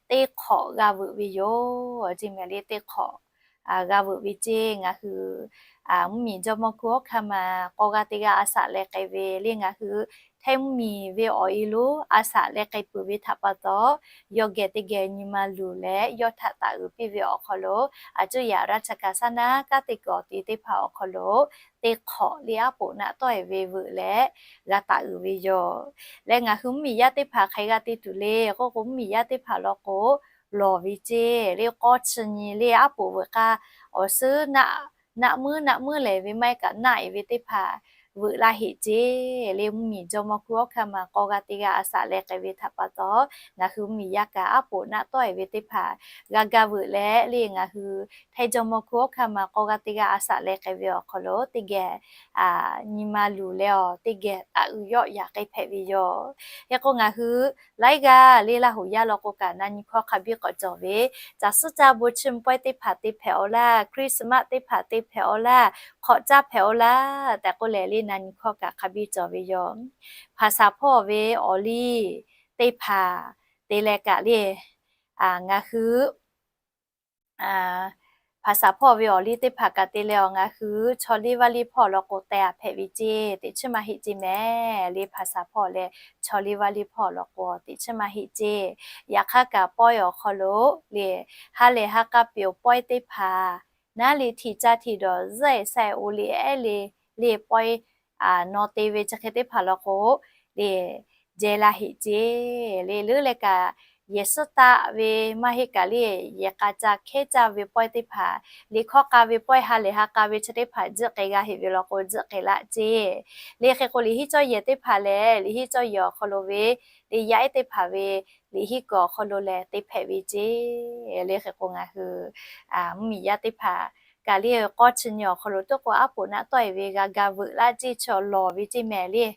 teˇ hk'awꞈ g'a veuꞈ ve yoˬ ceˇ mehˍ le. Teˇ hk'awꞈ g'a veuꞈ ve ceˇ. Ngaˬ hui mvuhˇmiˬ jawˇmawˇ hkuˇ awˉ hkaˇ ma k'aw g'a teˇ g'aˇ a shaꞈ leh k'ai ve le, ngaˬ hui Htaiˇ mvuhˇmiˬ ve awˬ e lonˉ a shaꞈ leh k'ai peuˬ ve htaꞈ pa taw, yawˇ geh teˇ geh nyi ma luˬ leh yawˇ htaꞈ taˍ uiˍ piˇ ve awˬ hk'aw lo, a cuˇ yaꞈ ราชการ saˉ naˆ kanˉ te kuiˬ awˬ ti teˇ hpaˍ awˬ hk'aw lo teˇ hk'awꞈ le, aˉ poꞈ naˆ tawˆ e ve veuꞈ leh g'a taˍ uiˍ ve yoˬ. Leh ngaˬ hui mvuhˇmiˬ yaˇ teˇ hpaˍ hk'aˬ hk'e g'a te tuˬ le k'oˆ k'o, mvuhˇmiˬ yaˇ teˇ hpaˍ law k'o, lawˬ ve ceˇ le. K'awˇ chi nyi le, aˉ poꞈ veuꞈ k'aˇ awˬ suhˉ naˆ, naˆ muiˉ naˆ muiˉ lehˬ ve maˇ heˆ kaꞈ naˆ e ve teˇ hpaˍ veuꞈ laˇ heꞈ ceˇ le. Mvuhˇmiˬ jawˇmawˇ hkunˉ hawˉ hkanˇ ma k'aw g'a teˇ g'aˇ a shaꞈ leh k'ai ve htaꞈ pa taw, ngaˬ hui mvuhˇmiˬ yaˇ kaꞈ aˉ poꞈ naˆ tawˆ e ve teˇ hpaˍ g'a ga veuꞈ leh le, ngaˬ hui Htaiˇ jawˇmawˇ hkunˉ hawˉ hkanˇ ma k'aw g'a teˇ g'aˇ a shaꞈ leh k'ai ve awˬ hk'aw lo teˇ geh nyi ma luˬ leh awˬ teˇ geh taˍ uiˍ yawˆ yaꞈ k'ai hpehꞈ ve yoˬ. Hk'e k'o, ngaˬ hui laiˉ g'aˇ le Laˇ huˍ yaˇ law k'o kaꞈ na nyi hkawˇ hk'a biˇ k'awꞈ cawˬ ve, caˬ suhˉ caˇ bon chiˇ mvuh pawehˇ teˇ hpaˍ te hpehꞈ-aw laˇ, Christmas teˇ hpaˍ te hpehꞈ-aw laˇ, hk'awꞈ caˇ hpehꞈ-aw laˇ tehꞈ k'oˆ leh le na nyi hkawˇ kaꞈ hk'a biˇ cawˬ ve yoˬ. Hpaˍsaˍ hpawˇ ve awˬ liˇ teˇ hpaˍ te leh kaꞈ le, ngaˬ hui Hpaˍsaˍ hpawˇ ve awˬ liˇ teˇ hpaˍ kaꞈ te leh awˬ ngaˬ hui chaw liˇ vaˇ liˇ hpawˇ law k'o teh a hpehꞈ ve ceˇ, teꞈ chiˉ maˇ heˆ ceˇ mehˍ le. Hpaˍsaˍ hpawˇ leh chaw liˇ vaˇ liˇ hpawˇ law k'o teꞈ chiˉ maˇ heˆ ceˇ. Yaꞈ hk'aˇ kaꞈ pawehˇ awˬ hk'aw lo le ha lehˬ ha k'a peuˬ pawehˇ teˇ hpaˍ naˉ le hti caˇ hti dawˬ zuhˆ e sha e o le ehˉ le le pawehˇ nawˬ te ve chi hk'e teˇ hpaˍ law k'o le jehˇ laˇ heˆ ceˇ le. Leuˉ leh kaꞈ yehˬ suhˉ taˆ ve maˇ heˆ kaꞈ le yehˬ k'a caˇ hkehˉ caˇ ve pawehˇ teˇ hpaˍ, liꞈ hkawˇ k'a ve pawehˇ ha lehˬ ha k'a ve chi teˇ hpaˍ tzuhˆ k'ai g'a heˆ ve law k'o tzuhˆ k'ai laˇ ceˇ le. Hk'e k'o, liꞈ hiˉ cawˇ yehˬ teˇ hpaˍ lehˬ liꞈ hiˉ cawˇ yehˬ awˬ hk'aw lo ve le yaˇ ehˉ teˇ hpaˍ ve liꞈ hiˉ kuiˬ awˬ hk'aw lo lehˬ te hpehꞈ ve ceˇ le. Hk'e k'o, ngaˬ hui mvuhˇmiˬ yaˇ teˇ hpaˍ kaꞈ le k'awˇ chi nyi awˬ hk'aw lo teˇ k'o aˉ poꞈ naˆ tawˆ e ve g'a ga veuꞈ laˇ ceˇ chi awˬ lawˬ ve ceˇ mehˍ le.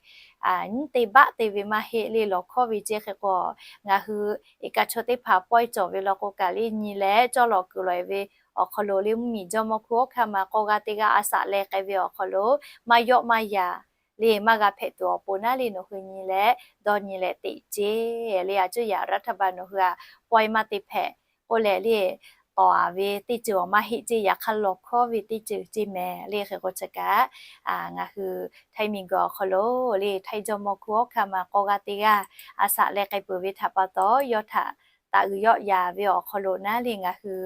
Nyiˉ te baˆ te ve maˇ heˆ le, lawˬ hkawˇ ve ceˇ. Hk'e k'o, ngaˬ hui iˉ kaˆ chaw teˇ hpaˍ pawehˇ cawˬ ve law k'o kaꞈ le nyi leh cawˇ lawꞈ kuiˬ lawꞈ e ve awˬ hk'aw lo le mvuhˇmiˬ jawˇmawˇ hkunˉ hawˉ hkanˇ ma k'aw g'a teˇ g'aˇ a shaꞈ leh k'ai ve awˬ hk'aw lo maˇ yawˆ maˇ yaꞈ le maˇ g'a hpehꞈ tuˬ awˬ pon naˉ le nawˬ hui nyi leh dawˇ nyi leh teꞈ ceˇ le. A cuˇ yaꞈ รัฐบาล nawˬ hui a pawehˇ maˇ te hpehꞈ k'oˆ leh le tawˍ a ve teˇ ceuˬ awˬ maˇ heˆ ceˇ, yaꞈ hk'aˇ lawˬ hkawˇ ve teˇ ceuˬ ceˇ mehˍ le. Hk'e k'o chi kaꞈ ngaˬ hui Htaiˇ miˬguiˬ awˬ hk'aw lo le Htaiˇ jawˇmawˇ hkunˉ hawˉ hkanˇ ma k'aw g'a teˇ g'aˇ a shaꞈ leh k'ai peuˬ ve htaꞈ pa taw, yawˇ htaꞈ taˍ uiˍ yawˆ yaˍ ve awˬ hk'aw lo naˉ le ngaˬ hui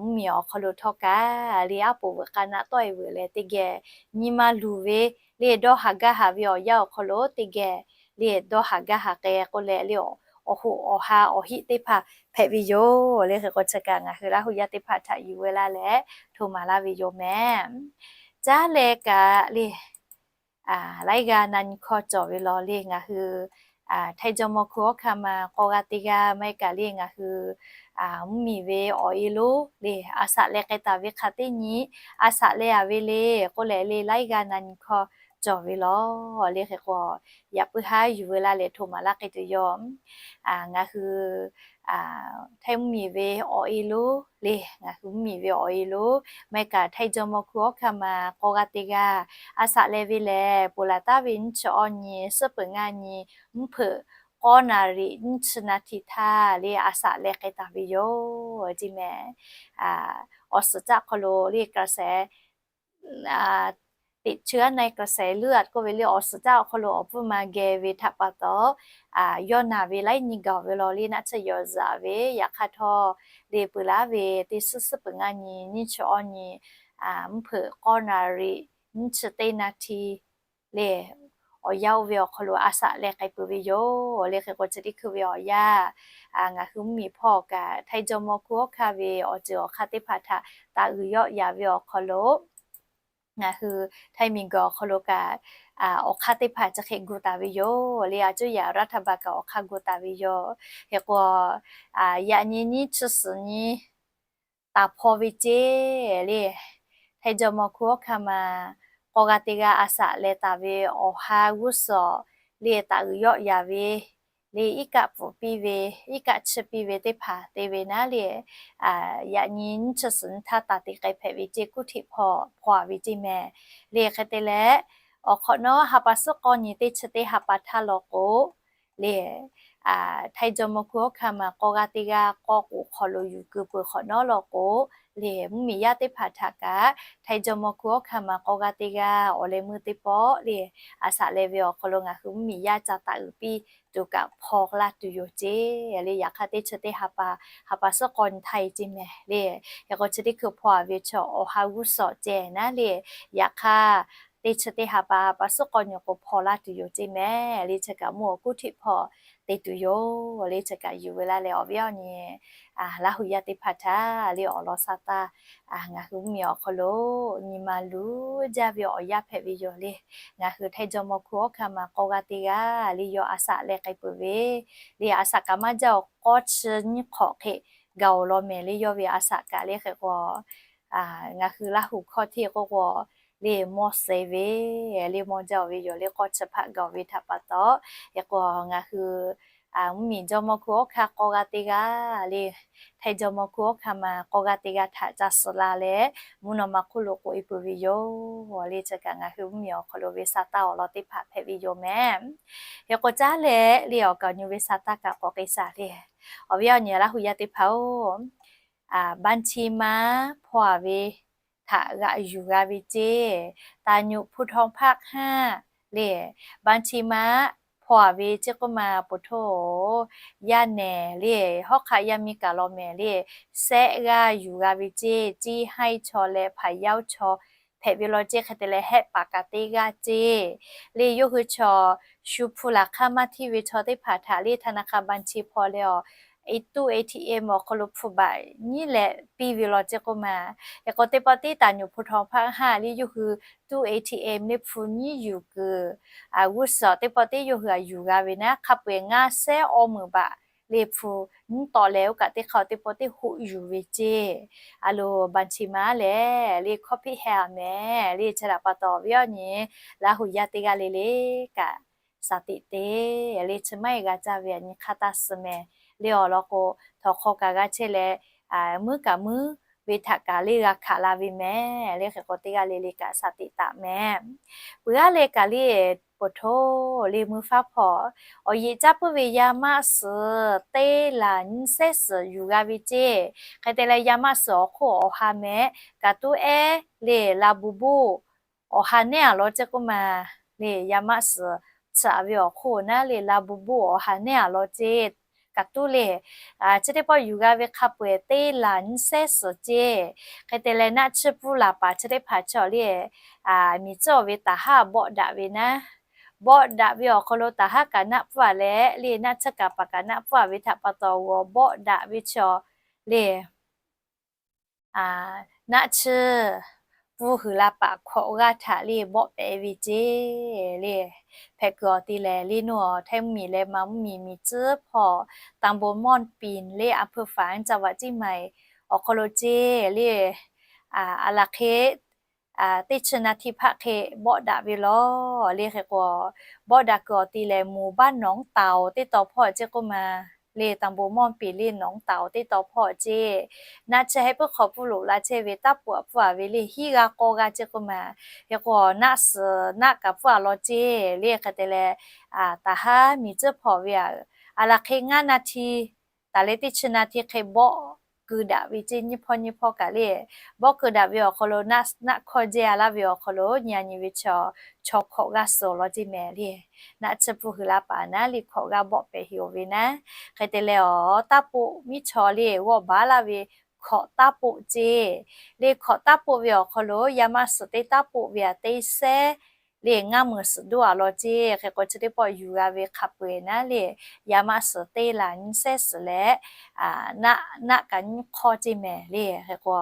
mvuhˇmiˬ awˬ hk'aw lo htawˇ kaꞈ le aˉ poꞈ veuꞈ k'a naˆ tawˆ e veuꞈ leh teˇ geh nyi ma luˬ ve le dawˇ haˍ gaˇ haˍ ve awˬ yanˇ awˬ hk'aw lo teˇ geh le dawˇ haˍ gaˇ haˍ k'ai k'oˆ leh le awˬ hoꞈ awˬ ha awˬ hiˆ teˇ hpaˍ hpehꞈ ve yoˬ le. Hk'e k'o chi kaꞈ ngaˬ hui Laˇ huˍ yaˇ teˇ hpaˍ htaꞈ yuˬ ve laˇ leh hto maˍ laˇ ve yoˬ mehˍ. Caˉ leh kaꞈ le laiˉ g'aˇ na nyi hkawˇ cawˬ ve law le ngaˬ hui Htaiˇ jawˇmawˇ hkunˉ hawˉ hkanˇ ma k'aw g'a teˇ g'aˇ maˇ heˆ kaꞈ le ngaˬ hui mvuhˇmiˬ ve awˬ e lonˉ le a shaꞈ leh k'ai taˍ ve hk'a teˇ nyi a shaꞈ leh a ve le k'oˆ leh le laiˉ g'aˇ na nyi hkawˇ cawˬ ve law le. Hk'e k'o, yaꞈ puiˉ haˉ yuˬ ve laˇ leh hto maˍ laˇ k'ai tuˬ yoˬ. Ngaˬ hui Htaiˇ mvuhˇmiˬ ve awˬ e lonˉ le, ngaˬ hui mvuhˇmiˬ ve awˬ e lonˉ maˇ heˆ kaꞈ Htaiˇ jawˇmawˇ hkunˉ hawˉ hkanˇ ma k'aw g'a teˇ g'aˇ a shaꞈ leh ve lehˬ, ponˬ laˬ taˉ ve nyiˇ chi awˇ nyi suhˉ peuˬ ngaˇ nyi mvuhˇ hpeuꞈ k'awˇ naˍ riˍ nyiˇ chi naˍ htiˍ htaˇ le a shaꞈ leh k'ai taˍ ve yoˬ ceˇ mehˍ. Awˬ suhˍ caˆ hk'aw lo le กระแส teꞈ cheuˇ a na e กระแสเลือด k'oˆ ve le awˬ suhˍ caˆ awˬ hk'aw lo awˬ pfuhˇ ma geh ve htaꞈ pa taw, yawˇ naˬ ve laiˉ nyi gaˬ ve law le naˆ tsuhˇ yawˬ zuhꞈ ve yaꞈ hk'aˇ htawˇ le peuˬ laˇ ve teˇ suhˉ suhˉ peuˬ ngaˇ nyi nyiˇ chi awˇ nyi mvuhˇ hpeuꞈ k'awˇ naˍ riˍ nyiˇ chi teˇ naˍ htiˍ le awˬ yanˇ oˇ ve awˬ hk'aw lo a shaꞈ leh k'ai peuˬ ve yoˬ le. Hk'e k'o chi teˇ hkui ve awˬ yanˇ ngaˬ hui mvuhˇmiˬ hpawˇ kaꞈ Htaiˇ jawˇmawˇ hkunˉ hawˉ hkanˇ ve awˬ ceuˬ awˬ hk'aˇ teˇ hpaˍ htaꞈ taˍ uiˍ yawˆ yaˍ ve awˬ hk'aw lo ngaˬ hui Htaiˇ miˬguiˬ awˬ hk'aw lo kaꞈ awˬ hk'aˇ teˇ hpaˍ chi hk'e gu taˍ ve yoˬ le. A cuˇ yaꞈ รัฐบาล kaꞈ awˬ hk'aˇ gu taˍ ve yoˬ. Hk'e k'o, yaꞈ nyi nyiˇ chi suhˍ nyi taˍ hpaw ve ceˇ le, Htaiˇ jawˇmawˇ hkunˉ hawˉ hkanˇ ma k'aw g'a teˇ g'aˇ a shaꞈ leh taˍ ve awˬ ha g'uˇ suhˍ le taˍ uiˍ yawˆ yaˍ ve le iˉ kaˆ pfuhˍ piˇ ve, iˉ kaˆ chiˇ piˇ ve teˇ hpaˍ te ve naˉ le, yaꞈ nyi nyiˇ chi suhˍ nyi htaˇ taˍ te k'ai hpehꞈ ve ceˇ kuˇ htiꞈ hpaw hpaw a ve ceˇ mehˍ le. Hk'e te leh, awˬ hk'awꞈ nawˉ ha pa suhˉ k'awˇ nyi teˇ chi teˇ ha pa htaˇ law k'o le, Htaiˇ jawˇmawˇ hkunˉ hawˉ hkanˇ ma k'aw g'a teˇ g'aˇ k'awˇ k'oˍ hk'awꞈ lo yuˬ keu peuˬ hk'awꞈ nawˉ law k'o le, mvuhˇmiˬ yaˇ teˇ hpaˍ htaꞈ kaꞈ Htaiˇ jawˇmawˇ hkunˉ hawˉ hkanˇ ma k'aw g'a teˇ g'aˇ awˬ leh meuˇ teˇ pawˆ le a shaꞈ leh ve awˬ hk'aw lo ngaˬ hui mvuhˇmiˬ yaˇ ca taˍ uiˍ piˇ tuˬ kaꞈ hpaw laˇ tuˬ yoˬ ceˇ le. Yaꞈ hk'aˇ teˇ chi teˇ ha pa, ha pa suhˉ k'awˇ nyi htaˇ e ceˇ mehˍ le. Hk'e k'o chi teˇ hkui hpaw a ve chi awˬ ha g'uˇ suhˍ ceh naˉ le, yaꞈ hk'aˇ teˇ chi teˇ ha pa, ha pa suhˉ k'awˇ nyi k'o hpaw laˇ tuˬ yoˬ ceˇ mehˍ le. Chi kaꞈ mvuhˇ awˬ kuˇ htiꞈ hpaw te tuˬ yoˬ le. Chi kaꞈ yuˬ ve laˇ leh awˬ viˉ awˬ nyi Laˇ huˍ yaˇ teˇ hpaˍ htaꞈ le awˬ lawn sa taˇ, ngaˬ hui mvuhˇmiˬ awˬ hk'aw lo nyi ma luˬ jaˇ ve awˬ yanˇ hpehꞈ ve yoˬ le. Ngaˬ hui Htaiˇ jawˇmawˇ hkuˇ awˉ hkaˇ ma k'awˇ g'aˇ teˇ g'aˇ le yawˇ a shaꞈ leh k'ai peuˬ ve le. A shaꞈ kaꞈ maˇ jaˇ awˬ k'awˇ chi nyiˇ hk'awꞈ hk'e gaˬ awˬ lawn mehˍ le. Yawˇ ve a shaꞈ kaꞈ le hk'e k'o, ngaˬ hui Laˇ huˍ hkawˇ hteˇ k'oˆ k'o le mawˇ seh ve le mawˇ jaˇ ve yoˬ le. K'awˇ chi hpaˆ gaˬ ve htaꞈ pa taw, hk'e k'o ngaˬ hui mvuhˇmiˬ jawˇmawˇ hkuˇ awˉ hkaˇ k'awˇ g'aˇ teˇ g'aˇ le, Htaiˇ jawˇmawˇ hkuˇ awˉ hkaˇ ma k'awˇ g'aˇ teˇ g'aˇ htaꞈ ca suhˍ la leh mvuhˇ naw ma hk'oˆ lo k'oꞈ e peuˬ ve yoˬ le. Chi kaꞈ ngaˬ hui mvuhˇmiˬ awˬ hk'aw lo ve sa taˇ awˬ lawn teˇ hpaˍ hpehꞈ ve yoˬ mehˍ. Hk'e k'o caˉ leh le awˬ kaˍ awˬ nyu ve sa taˇ kaꞈ k'awꞈ k'ai shaˍ le. Awˬ viˉ awˬ nyi Laˇ huˍ yaˇ teˇ hpaˍ-oˬ, banˇ chi ma hpaw-a ve htaꞈ g'aꞈ yuˬ g'a ve ceˇ. Taˍ nyuꞈ hpu htaw hpaˆ hk'aˇ le, banˇ chi ma hpaw-a ve ceˇ k'oˆ ma poˬ htoˇ, yaˇ nehˬ le, hawˉ hk'aˆ yaˇ miˇ kaꞈ law mehˍ le, sehˆ g'aˇ yuˬ g'a ve ceˇ. Ciˇ haiˇ chaw leh hpaˍ yaˇ chaw hpehꞈ ve law ceˇ. Hk'e te leh hehˆ paˍ kaꞈ teˇ g'aˇ ceˇ. Le yawˇ hui chaw shu hpu laˬ hk'aˇ maˇ hteˇ ve chaw teˇ hpaˍ htaꞈ le ธนาคาร banˇ chi hpaw leh awˬ, i tuˇ ATM awˬ hk'aw lo hpu baꞈ nyiˉ leh piˇ ve law ceˇ k'oˆ ma. Hk'e k'o teˇ pawˆ tiˉ taˍ nyuꞈ hpu htaw hpaˆ hk'aˇ le yawˇ hui tuˇ ATM le hpu nyiˉ yuˬ kuiˬ g'uˇ suhˍ teˇ pawˆ tiˉ yawˇ hui a yuˬ g'a ve naˉ, hk'a peu-eˬ ngaˇ sehˉ awˇ meunˍ baꞈ le hpu nyiˉ tawˆ leh oˇ kaꞈ teˇ hk'aˇ teˇ pawˆ tiˉ hoˆ yuˬ ve ceˇ. A lo banˇ chi ma lehˬ le hkawˇ hpiˆ heh-a mehˍ le. Chi htaꞈ pa taw awˬ viˉ awˬ nyi Laˇ huˍ yaˇ teˇ g'aˇ le le kaꞈ shaˍ tiꞈ te le chi maˇ heˆ g'a caˇ ve aꞈ nyi hk'aˇ taˇ suh mehˍ le. Awˬ lawn k'o, htawnˍ hk'aw kaꞈ g'a chehˇ leh, muiˉ kaꞈ muiˉ ve htaꞈ kaꞈ le g'a hkanˍ la ve mehˍ le. Hk'e k'o teˇ g'aˇ le le kaꞈ shaˍ tiꞈ taˍ mehˍ. Peuˬ g'aˇ leh kaꞈ le poˬ htoˇ le mvuhˇ faˉ hpawˇ awˬ yeꞈ caˇ puiˉ ve yaˇ maˆ suhˍ teˇ laˬ nyiˇ sehˉ suhˍ yuˬ g'a ve ceˇ. Hk'e te leh yaˇ maˆ suhˍ awˬ hk'oˆ awˬ ha mehˍ kaꞈ tuˉ ehˉ le la bu boˆ awˬ ha nehˉ-a law ceˇ k'oˆ ma le. Yaˇ maˆ suhˍ tsuhꞈ ve awˬ hk'oˆ naˉ le la bu boˆ awˬ ha nehˉ-a law ceˇ. Kaꞈ tuˉ le chi teˇ pawˆ yuˬ g'a ve hk'a peu-eˬ teˇ laˬ nyiˇ sehˉ suhˍ ceˇ. Hk'e te leh naˆ tsuhˇ pfuhˇ laˬ paˍ chi teˇ hpaˍ chaw le, miˬ tcuhˉ-a ve taˍ haˉ bawˆ daꞈ ve naˉ, bawˆ daꞈ ve awˬ hk'aw lo taˍ haˉ kaꞈ naˆ pfuhˇ-a leh le naˆ tsuhˇ kaˍ paˍ kaꞈ naˆ pfuhˇ-a ve htaꞈ pa taw g'aw bawˆ daꞈ ve chaw le naˆ tsuhˇ pfuhˇ huiˍ la paˍ hkawꞈ g'aˇ htaꞈ le bawˆ pehˍ ve ceˇ le. Hpehꞈ kuiˬ awˬ ti lehˬ le nuˇ awˬ Htaiˇ mvuhˇmiˬ leh ma mvuhˇmiˬ miˬ tcuhˉ hpawˇ ตำบลม่อนปิง le อำเภอฝาง จังหวัดเชียงใหม่ awˬ hk'aw lo ceˇ le. A laˬ hk'e teˇ chi na hti hpaˆ hk'e bawˆ daꞈ ve law le. Hk'e k'o bawˆ daꞈ kuiˬ awˬ ti lehˬ หมู่บ้านหนองเต่า teˇ taw hpawˇ ceˇ k'oˆ ma le. ตำบลม่อนปิง le หนองเต่า teˇ taw hpawˇ ceˇ. Naˆ tsuhˇ heh puiˉ hk'aw pfuhˇ loꞈ la chehˇ ve taˉ poꞈ pfuhˇ-a ve le hiˉ g'a k'awˇ g'a ceˇ k'oˆ ma. Hk'e k'o naˆ suhˍ naˆ kaꞈ pfuhˇ-a law ceˇ le. Hk'e te leh taˍ haˉ miˬ tcuhˉ hpawˇ ve a, a laˬ hk'e ngaˇ na hti taˍ leh teˇ chi na hti hk'e bawˆ keu daꞈ ve ceˇ. Nyiˇ hpawˇ nyiˇ hpawˇ kaꞈ le bawˆ keu daꞈ ve awˬ hk'aw lo naˆ hkawˇ jehˇ-a laˇ ve awˬ hk'aw lo nyi-a nyi ve chaw hkawꞈ g'aˇ suhˍ law ceˇ mehˍ le. Naˆ tsuhˇ pfuhˇ huiˍ la paˍ naˉ le hkawꞈ g'aˇ bawˆ pehˍ heˍ-oˬ ve naˉ. Hk'e te leh awˬ taˉ poˆ miˇ chaw le g'awˇ baˉ laˇ ve hkawꞈ taˉ poˆ ceˇ. Le hkawꞈ taˉ poˆ ve awˬ hk'aw lo yaˇ maˆ suhˍ teˇ taˉ poˆ ve aꞈ teˇ sehˉ le ngaˇ meunˍ suhˍ doˆ-a law ceˇ. Hk'e k'o chi teˇ pawˆ yuˬ g'a ve hk'a peu-eˬ naˉ le yaˇ maˆ suhˍ teˇ laˬ nyiˇ sehˉ suhˍ leh naˆ kaꞈ nyiˇ hk'awˇ ceˇ mehˍ le. Hk'e k'o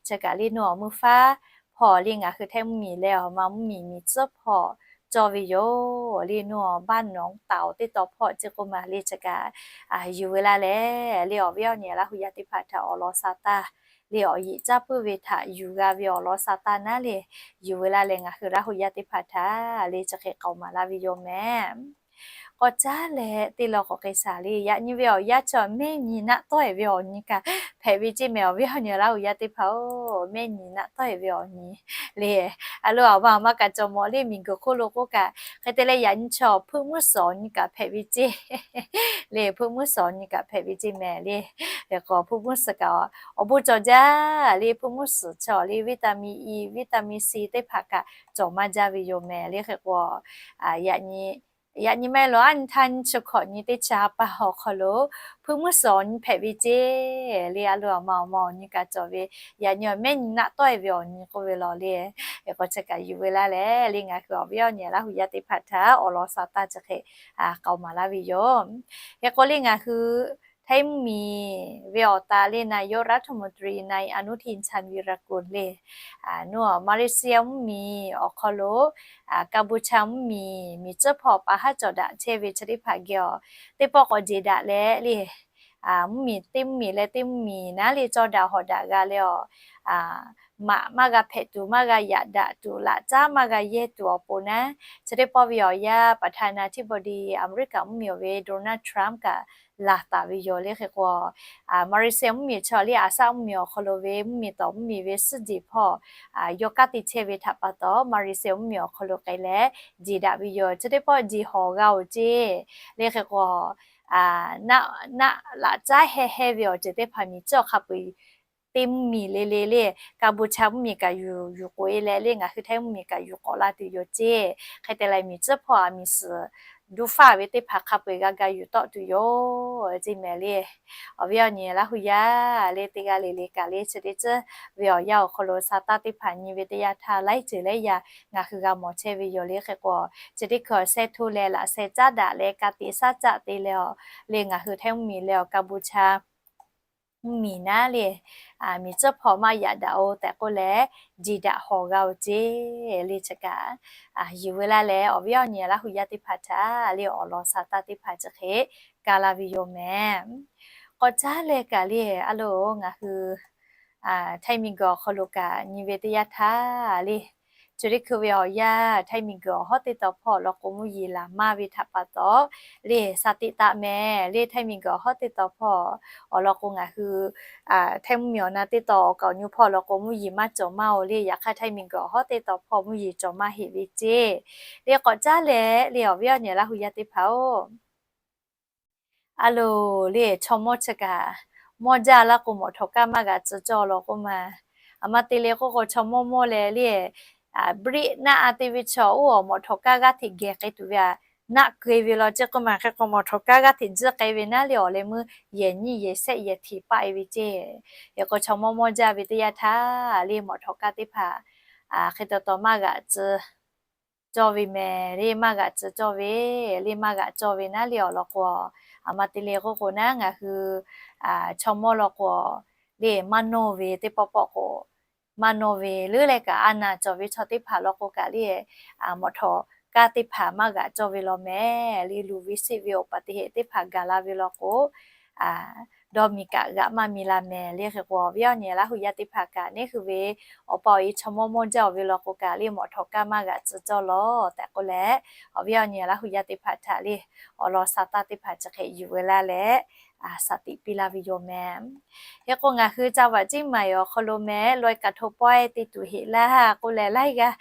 chi kaꞈ le nuˇ awˬ mvuhˇ faˉ hpawˇ le ngaˬ hui Htaiˇ mvuhˇmiˬ leh awˬ ma mvuhˇmiˬ miˬ tcuhˉ hpawˇ cawˇ ve yoˬ le. Nuˇ awˬ บ้านหนองเต่า teˇ taw hpawˇ ceˇ k'oˆ ma le. Chi kaꞈ yuˬ ve laˇ lehˬ le awˬ viˉ awˬ nyi Laˇ huˍ yaˇ teˇ hpaˍ htaꞈ awˬ lawn sa taˇ le awˬ yeꞈ caˇ puiˉ ve htaꞈ yuˬ g'a ve awˬ lawn sa taˇ naˉ le yuˬ ve laˇ leh ngaˬ hui Laˇ huˍ yaˇ teˇ hpaˍ htaꞈ le chi hk'e k'aoˍ maˍ laˇ ve yoˬ mehˍ. K'awꞈ caˉ leh teˇ law k'awꞈ k'ai shaˍ le. Yaꞈ nyi ve awˬ yanˇ chi mehˆ nyi naˆ tawˆ-e ve awˬ nyi kaꞈ hpehꞈ ve ceˇ mehˍ. Awˬ viˉ awˬ nyi Laˇ huˍ yaˇ teˇ hpaˍ-oˬ, mehˆ nyi naˆ tawˆ-e ve awˬ nyi le. A lo awˬ ma awˬ ma kaꞈ cawˬ mawˬ le miˬguiˬ hk'oˆ lo k'oˆ kaꞈ hk'e te leh yaꞈ nyi chi hpuiˆ muiˉ suhˍ awˬ nyi kaꞈ hpehꞈ ve ceˇ le. Hpuiˆ muiˉ suhˍ awˬ nyi kaꞈ hpehꞈ ve ceˇ mehˍ le. Hk'e k'o hpuiˆ muiˉ suhˍ kaꞈ awˬ bon cawˬ jaˇ le. Hpuiˆ muiˉ suhˍ chi le วิตามิน E วิตามิน C teˇ hpaˍ kaꞈ cawˬ maˇ jaˇ ve yoˬ mehˍ le. Hk'e k'o yaꞈ nyi Yaꞈ nyi maˇ heˆ lawˬ, aˉ nyi htaˇ nyiˇ chi hkawꞈ nyi teˇ chi ha pa awˬ hk'aw lo hpuiˇ mvuhˇ suhˍ awˬ nyi hpehꞈ ve ceˇ le. A loˍ awˬ ma awˬ ma awˬ nyi kaꞈ cawˬ ve, yaꞈ nyi awˬ mehˉ nyi naˆ tawˆ e ve awˬ nyi k'oˆ ve lawˬ le. Hk'e k'o chi kaꞈ yuˬ ve laˇ leh le, ngaˬ hui awˬ viˉ awˬ nyi Laˇ hu yaˇ teˇ hpaˍ htaꞈ awˬ lawn sa taˇ chi hk'e k'aoˍ maˍ laˇ ve yoˬ. Hk'e k'o le ngaˬ hui Htaiˇ mvuhˇmiˬ ve awˬ ta le นายกรัฐมนตรี นายอนุทิน ชาญวีรกูล le, nuˇ Malaysia mvuhˇmiˬ awˬ hk'aw lo Cambodia mvuhˇmiˬ miˬ tcuhˉ hpawˇ pa haˉ cawˬ daꞈ chehˇ ve chi teˇ hpaˍ geh awˬ teˇ pawˆ k'awꞈ jeˬ daꞈ leh le, mvuhˇmiˬ teˇ mvuhˇmiˬ leh teˇ mvuhˇmiˬ naˉ le cawˇ daꞈ hawꞈ daꞈ g'a leh awˬ, maꞈ maˇ g'a hpehꞈ tuˬ, maˇ g'a yaꞈ daꞈ tuˬ, laꞈ caˉ maˇ g'a yehˇ tuˬ awˬ pon naˉ, chi teˇ pawˆ ve awˬ yanˇ ประธานาธิบดี อเมริกา mvuhˇmiˬ awˬ ve Donald Trump kaꞈ laˬ taˍ ve yoˬ le. Hk'e k'o Malaysia mvuhˇmiˬ chi awˬ le Aˍsaˆ mvuhˇmiˬ awˬ hk'aw lo ve mvuhˇmiˬ tawˍ mvuhˇmiˬ ve suhˉ jeˬ hpawˇ yawˇ kaˉ te chehˇ ve htaꞈ pa taw, Malaysia mvuhˇmiˬ awˬ hk'aw lo k'ai leh jeˬ daꞈ ve yoˬ. Chi teˇ pawˆ jeˬ hawˬ g'a oˬ ceˇ le. Hk'e k'o naˆ laꞈ caˉ heh heh ve awˬ ceuˬ teˇ hpaˍ miˬ tcuhˉ awˬ hk'a peu-eˬ teˇ mvuhˇmiˬ le le le, Cambodia mvuhˇmiˬ kaꞈ yuˬ yuˬ k'oꞈ e leh le, ngaˬ hui Htaiˇ mvuhˇmiˬ kaꞈ yuˬ k'awꞈ la tuˬ yoˬ ceˇ. Hk'e te leh miˬ tcuhˉ hpawˇ a miˬ suhˍ duˇ faˇ ve teˇ hpaˍ hk'a peu-eˬ g'a ga yuˬ tawˆ tuˬ yoˬ ceˇ mehˍ le. Awˬ viˉ awˬ nyi Laˇ hu yaˇ le, teˇ g'aˇ le le kaꞈ le chi teˇ tcuhˉ ve awˬ yanˇ awˬ hk'aw lo sa taˇ teˇ hpaˍ nyi ve teˇ yanˇ htaˇ laiˉ ceuˬ laiˉ yaˇ ngaˬ hui g'a mawˬ chehˇ ve yoˬ le. Hk'e k'o chi teˇ hkui awˬ shehˇ htoˇ leh laꞈ sheh caˉ daꞈ leh ka tiꞈ shaˉ caˆ te leh awˬ le ngaˬ hui Htaiˇ mvuhˇmiˬ leh awˬ Cambodia mvuhˇmiˬ naˉ le miˬ tcuhˉ hpawˇ maˇ yaꞈ daꞈ oˬ tehꞈ k'oˆ leh jeˬ daꞈ hawˬ g'a oˬ ceˇ le. Chi kaꞈ yuˬ ve laˇ leh awˬ viˉ awˬ nyi Laˇ hu yaˇ teˇ hpaˍ htaꞈ le awˬ lawn sa taˇ teˇ hpaˍ chi hk'e ka la ve yoˬ mehˍ. K'awꞈ caˉ leh kaꞈ le a loˍ ngaˬ hui Htaiˇ miˬguiˬ awˬ hk'aw lo kaꞈ nyi ve teˇ yanˇ htaˇ le, chi teˇ hkui ve awˬ yanˇ Htaiˇ miˬguiˬ awˬ hawˉ teˇ taw hpawˇ awˬ lawn k'o mvuhˇ yeˬ laˬ maˇ ve htaꞈ pa taw le, sa teꞈ taˆ mehˍ le. Htaiˇ miˬguiˬ awˬ hawˉ teˇ taw hpawˇ awˬ lawn k'o ngaˬ hui Htaiˇ mvuhˇmiˬ awˬ na teˇ taw awˬ kaoˬ nyu hpawˇ awˬ lawn k'o mvuhˇ yeˬ maˇ cawˬ maˇ oˬ le. Yaꞈ hk'aˇ Htaiˇ miˬguiˬ awˬ hawˉ teˇ taw hpawˇ mvuhˇ yeˬ cawˬ maˇ heˆ ve ceˇ le. K'awꞈ caˉ leh le awˬ viˉ awˬ nyi Laˇ hu yaˇ teˇ hpaˍ oˬ, a loˍ le chaw mawˇ chi kaꞈ mawˇ jaˇ laˇ k'o mawꞈ htawꞈ kaˇ maˇ g'aꞈ tcuh cawˇ law k'oˆ ma. A ma te le k'oˆ k'o chaw mawˇ mawˇ leh le, briˆ naˆ a te ve chaw oˇ awˬ mawꞈ htawꞈ kaˇ g'aˇ hteꞈ geh k'ai tuˬ ve a, naˆ keu e ve law ceˇ k'oˆ ma. Hk'e k'o mawꞈ htawꞈ kaˇ g'aˇ hteꞈ tcuh k'ai ve naˉ le awˬ leh meuˇ yehˬ nyiˇ yehˬ shehˆ yehˬ hteꞈ paˆ e ve ceˇ. Hk'e k'o chaw mawˇ mawˇ jaˇ ve teˇ yanˇ htaˇ le mawꞈ htawꞈ kaˇ teˇ hpaˍ hk'e taw taw maˇ g'aꞈ tcuh cawˇ ve mehˍ le, maˇ g'aꞈ tcuh cawˇ ve le, maˇ g'aꞈ cawˇ ve naˉ le awˬ lawn k'o, a ma te le k'oˆ k'o naˉ ngaˬ hui chaw mawˇ law k'o le maˇ nawˇ ve teˇ pawˆ pawˆ k'o maˇ nawˇ ve leuˉ leh kaꞈ a naˬ cawˬ ve chaw teˇ hpaˍ law k'o kaꞈ le mawꞈ htawꞈ kaˇ teˇ hpaˍ maˇ g'aꞈ cawˇ ve law mehˍ le. Luˬ ve sheˆ ve awˬ paˍ teˇ heˆ teˇ hpaˍ gaˬ la ve law k'o dawˇ miˬ kaꞈ g'aꞈ maˇ miˬ la mehˍ le. Hk'e k'o awˬ viˉ awˬ nyi Laˇ hu yaˇ teˇ hpaˍ kaꞈ neˉ hui ve awˬ pa awˬ e chaw mawˇ mawˇ jaˇ oˬ ve law k'o kaꞈ le mawꞈ htawꞈ kaˇ maˇ g'aꞈ tcuh cawˇ law tehꞈ k'oˆ leh, awˬ viˉ awˬ nyi Laˇ hu yaˇ teˇ hpaˍ htaꞈ le awˬ lawn sa taˇ teˇ hpaˍ chi hk'e yuˬ ve laˇ leh, a, saˍ tiꞈ piˇ laˇ ve yoˬ mehˍ. Hk'e k'o ngaˬ hui จังหวัดเชียงใหม่ awˬ hk'aw lo mehˍ ลอยกระทง pawehˇ te tuˬ heˆ laˇ k'oˆ leh laiˉ g'aˇ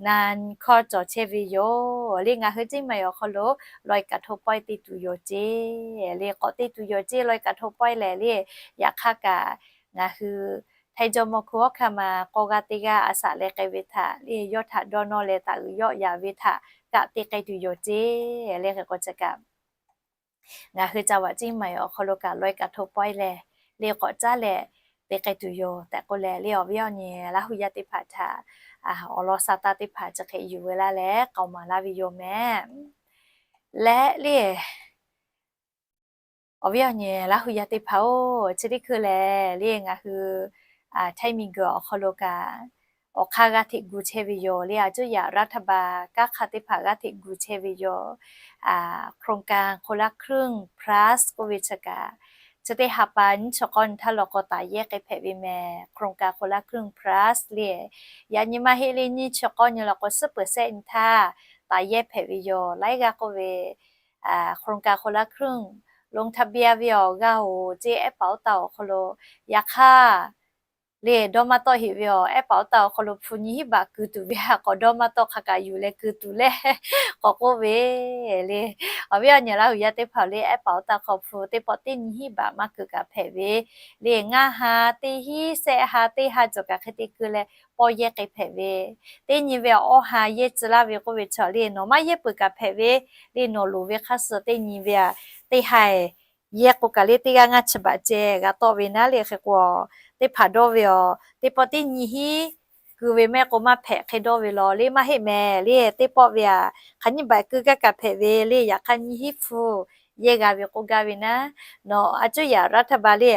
na hkawˇ cawˬ chehˇ ve yoˬ le. Ngaˬ hui เชียงใหม่ awˬ hk'aw lo ลอยกระทง pawehˇ te tuˬ yoˬ ceˇ le. K'awꞈ te tuˬ yoˬ ceˇ ลอยกระทง pawehˇ lehˬ le. Yaꞈ hk'aˇ kaꞈ ngaˬ hui Htaiˇ jawˇmawˇ hkui awˉ hkanˇ ma k'awˇ g'aˇ teˇ g'aˇ a shaꞈ leh k'ai ve htaꞈ le yawˇ htaꞈ dawˇ nawˇ leh taˍ uiˍ yawˆ yaˍ ve htaꞈ kaꞈ te k'ai tuˬ yoˬ ceˇ le. Hk'e k'o chi kaꞈ ngaˬ hui จังหวัดเชียงใหม่ awˬ hk'aw lo kaꞈ ลอยกระทง pawehˇ leh le k'awꞈ caˉ leh te k'ai tuˬ yoˬ tehꞈ k'oˆ leh le awˬ viˉ awˬ nyi Laˇ hu yaˇ teˇ hpaˍ htaꞈ awˬ lawn sa taˇ teˇ hpaˍ chi hk'e yuˬ ve laˇ leh k'aoˍ maˍ laˇ ve yoˬ mehˍ. Leh le awˬ viˉ awˬ nyi Laˇ hu yaˇ teˇ hpaˍ-oˬ, chi teˇ hkui lehˬ le ngaˬ hui Htaiˇ miˬguiˬ awˬ hk'aw lo kaꞈ awˬ hk'aˇ g'aˇ hteꞈ gu chehˇ ve yoˬ le. A cuˇ yaꞈ รัฐบาล kanˉ hk'a teˇ hpaˍ g'aˇ hteꞈ gu chehˇ ve yoˬ. โครงการคนละครึ่ง plus k'oˆ ve chi kaꞈ, chi teˇ ha pa nyiˇ chi k'awˇ nyi htaˇ law k'o taˍ yehˇ k'ai hpehꞈ ve mehˍ. โครงการคนละครึ่ง plus le, yaꞈ nyi maˇ heˆ le nyiˇ chi k'awˇ nyi law k'o suhˉ เปอร์เซ็นต์ nyi htaˇ taˍ yehˇ hpehꞈ ve yoˬ. Laiˉ g'aˇ k'oˆ ve โครงการคนละครึ่ง ลงทะเบียน ve awˬ g'aˇ-oˬ ceˇ ehˉ paˍ oˇ taˇ awˬ hk'aw lo yaꞈ hk'aˇ le dawˇ maˇ tawˆ heꞈ ve awˬ ehˉ paˍ oˇ taˇ awˬ hk'aw lo hpu nyiˇ hinˉ baꞈ ku tuˬ ve htaꞈ k'awꞈ dawˇ maˇ tawˆ hk'a kaꞈ yuˬ leh ku tuˬ le k'awꞈ k'oˆ ve le. Awˬ viˉ awˬ nyi Laˇ huˍ yaˇ teˇ hpaˍ le, ehˉ paˍ oˇ taˇ hk'aw hpu teˇ pawˆ teˇ nyiˇ hinˉ baꞈ maˇ ku kaꞈ hpehꞈ ve le. Ngaˇ ha, teˇ hinˉ, shehˆ ha, teˇ ha cawˬ kaꞈ hk'e te ku leh pawˇ yehˇ k'ai hpehꞈ ve. Teˇ nyi ve awˇ ha yehˇ tcuh laˇ ve k'oˆ ve chaw le nawˬ maˇ yehˇ peuˬ kaꞈ hpehꞈ ve le. Nawˬ loˍ ve hk'aˇ suh teˇ nyi ve a, teˇ ha yehˇ k'o kaꞈ le teˇ g'aˇ ngaˇ chi baꞈ ceh g'a tawˆ ve naˉ le. Hk'e k'o, teˇ hpaˍ dawˇ ve awˬ teˇ pawˆ teˇ nyi hinˉ ku ve mehˆ k'o maˇ hpehꞈ hk'e dawˇ ve law le maˇ heˆ mehˍ le. Teˇ pawˆ ve a, hk'aˬ nyiˇ baꞈ ku gaˇ kaꞈ hpehꞈ ve le. Yaꞈ hk'aˇ nyiˇ hinˉ hpu yehˇ g'a ve k'oˆ gaˇ ve naˉ, nawˬ a cuˇ yaꞈ รัฐบาล le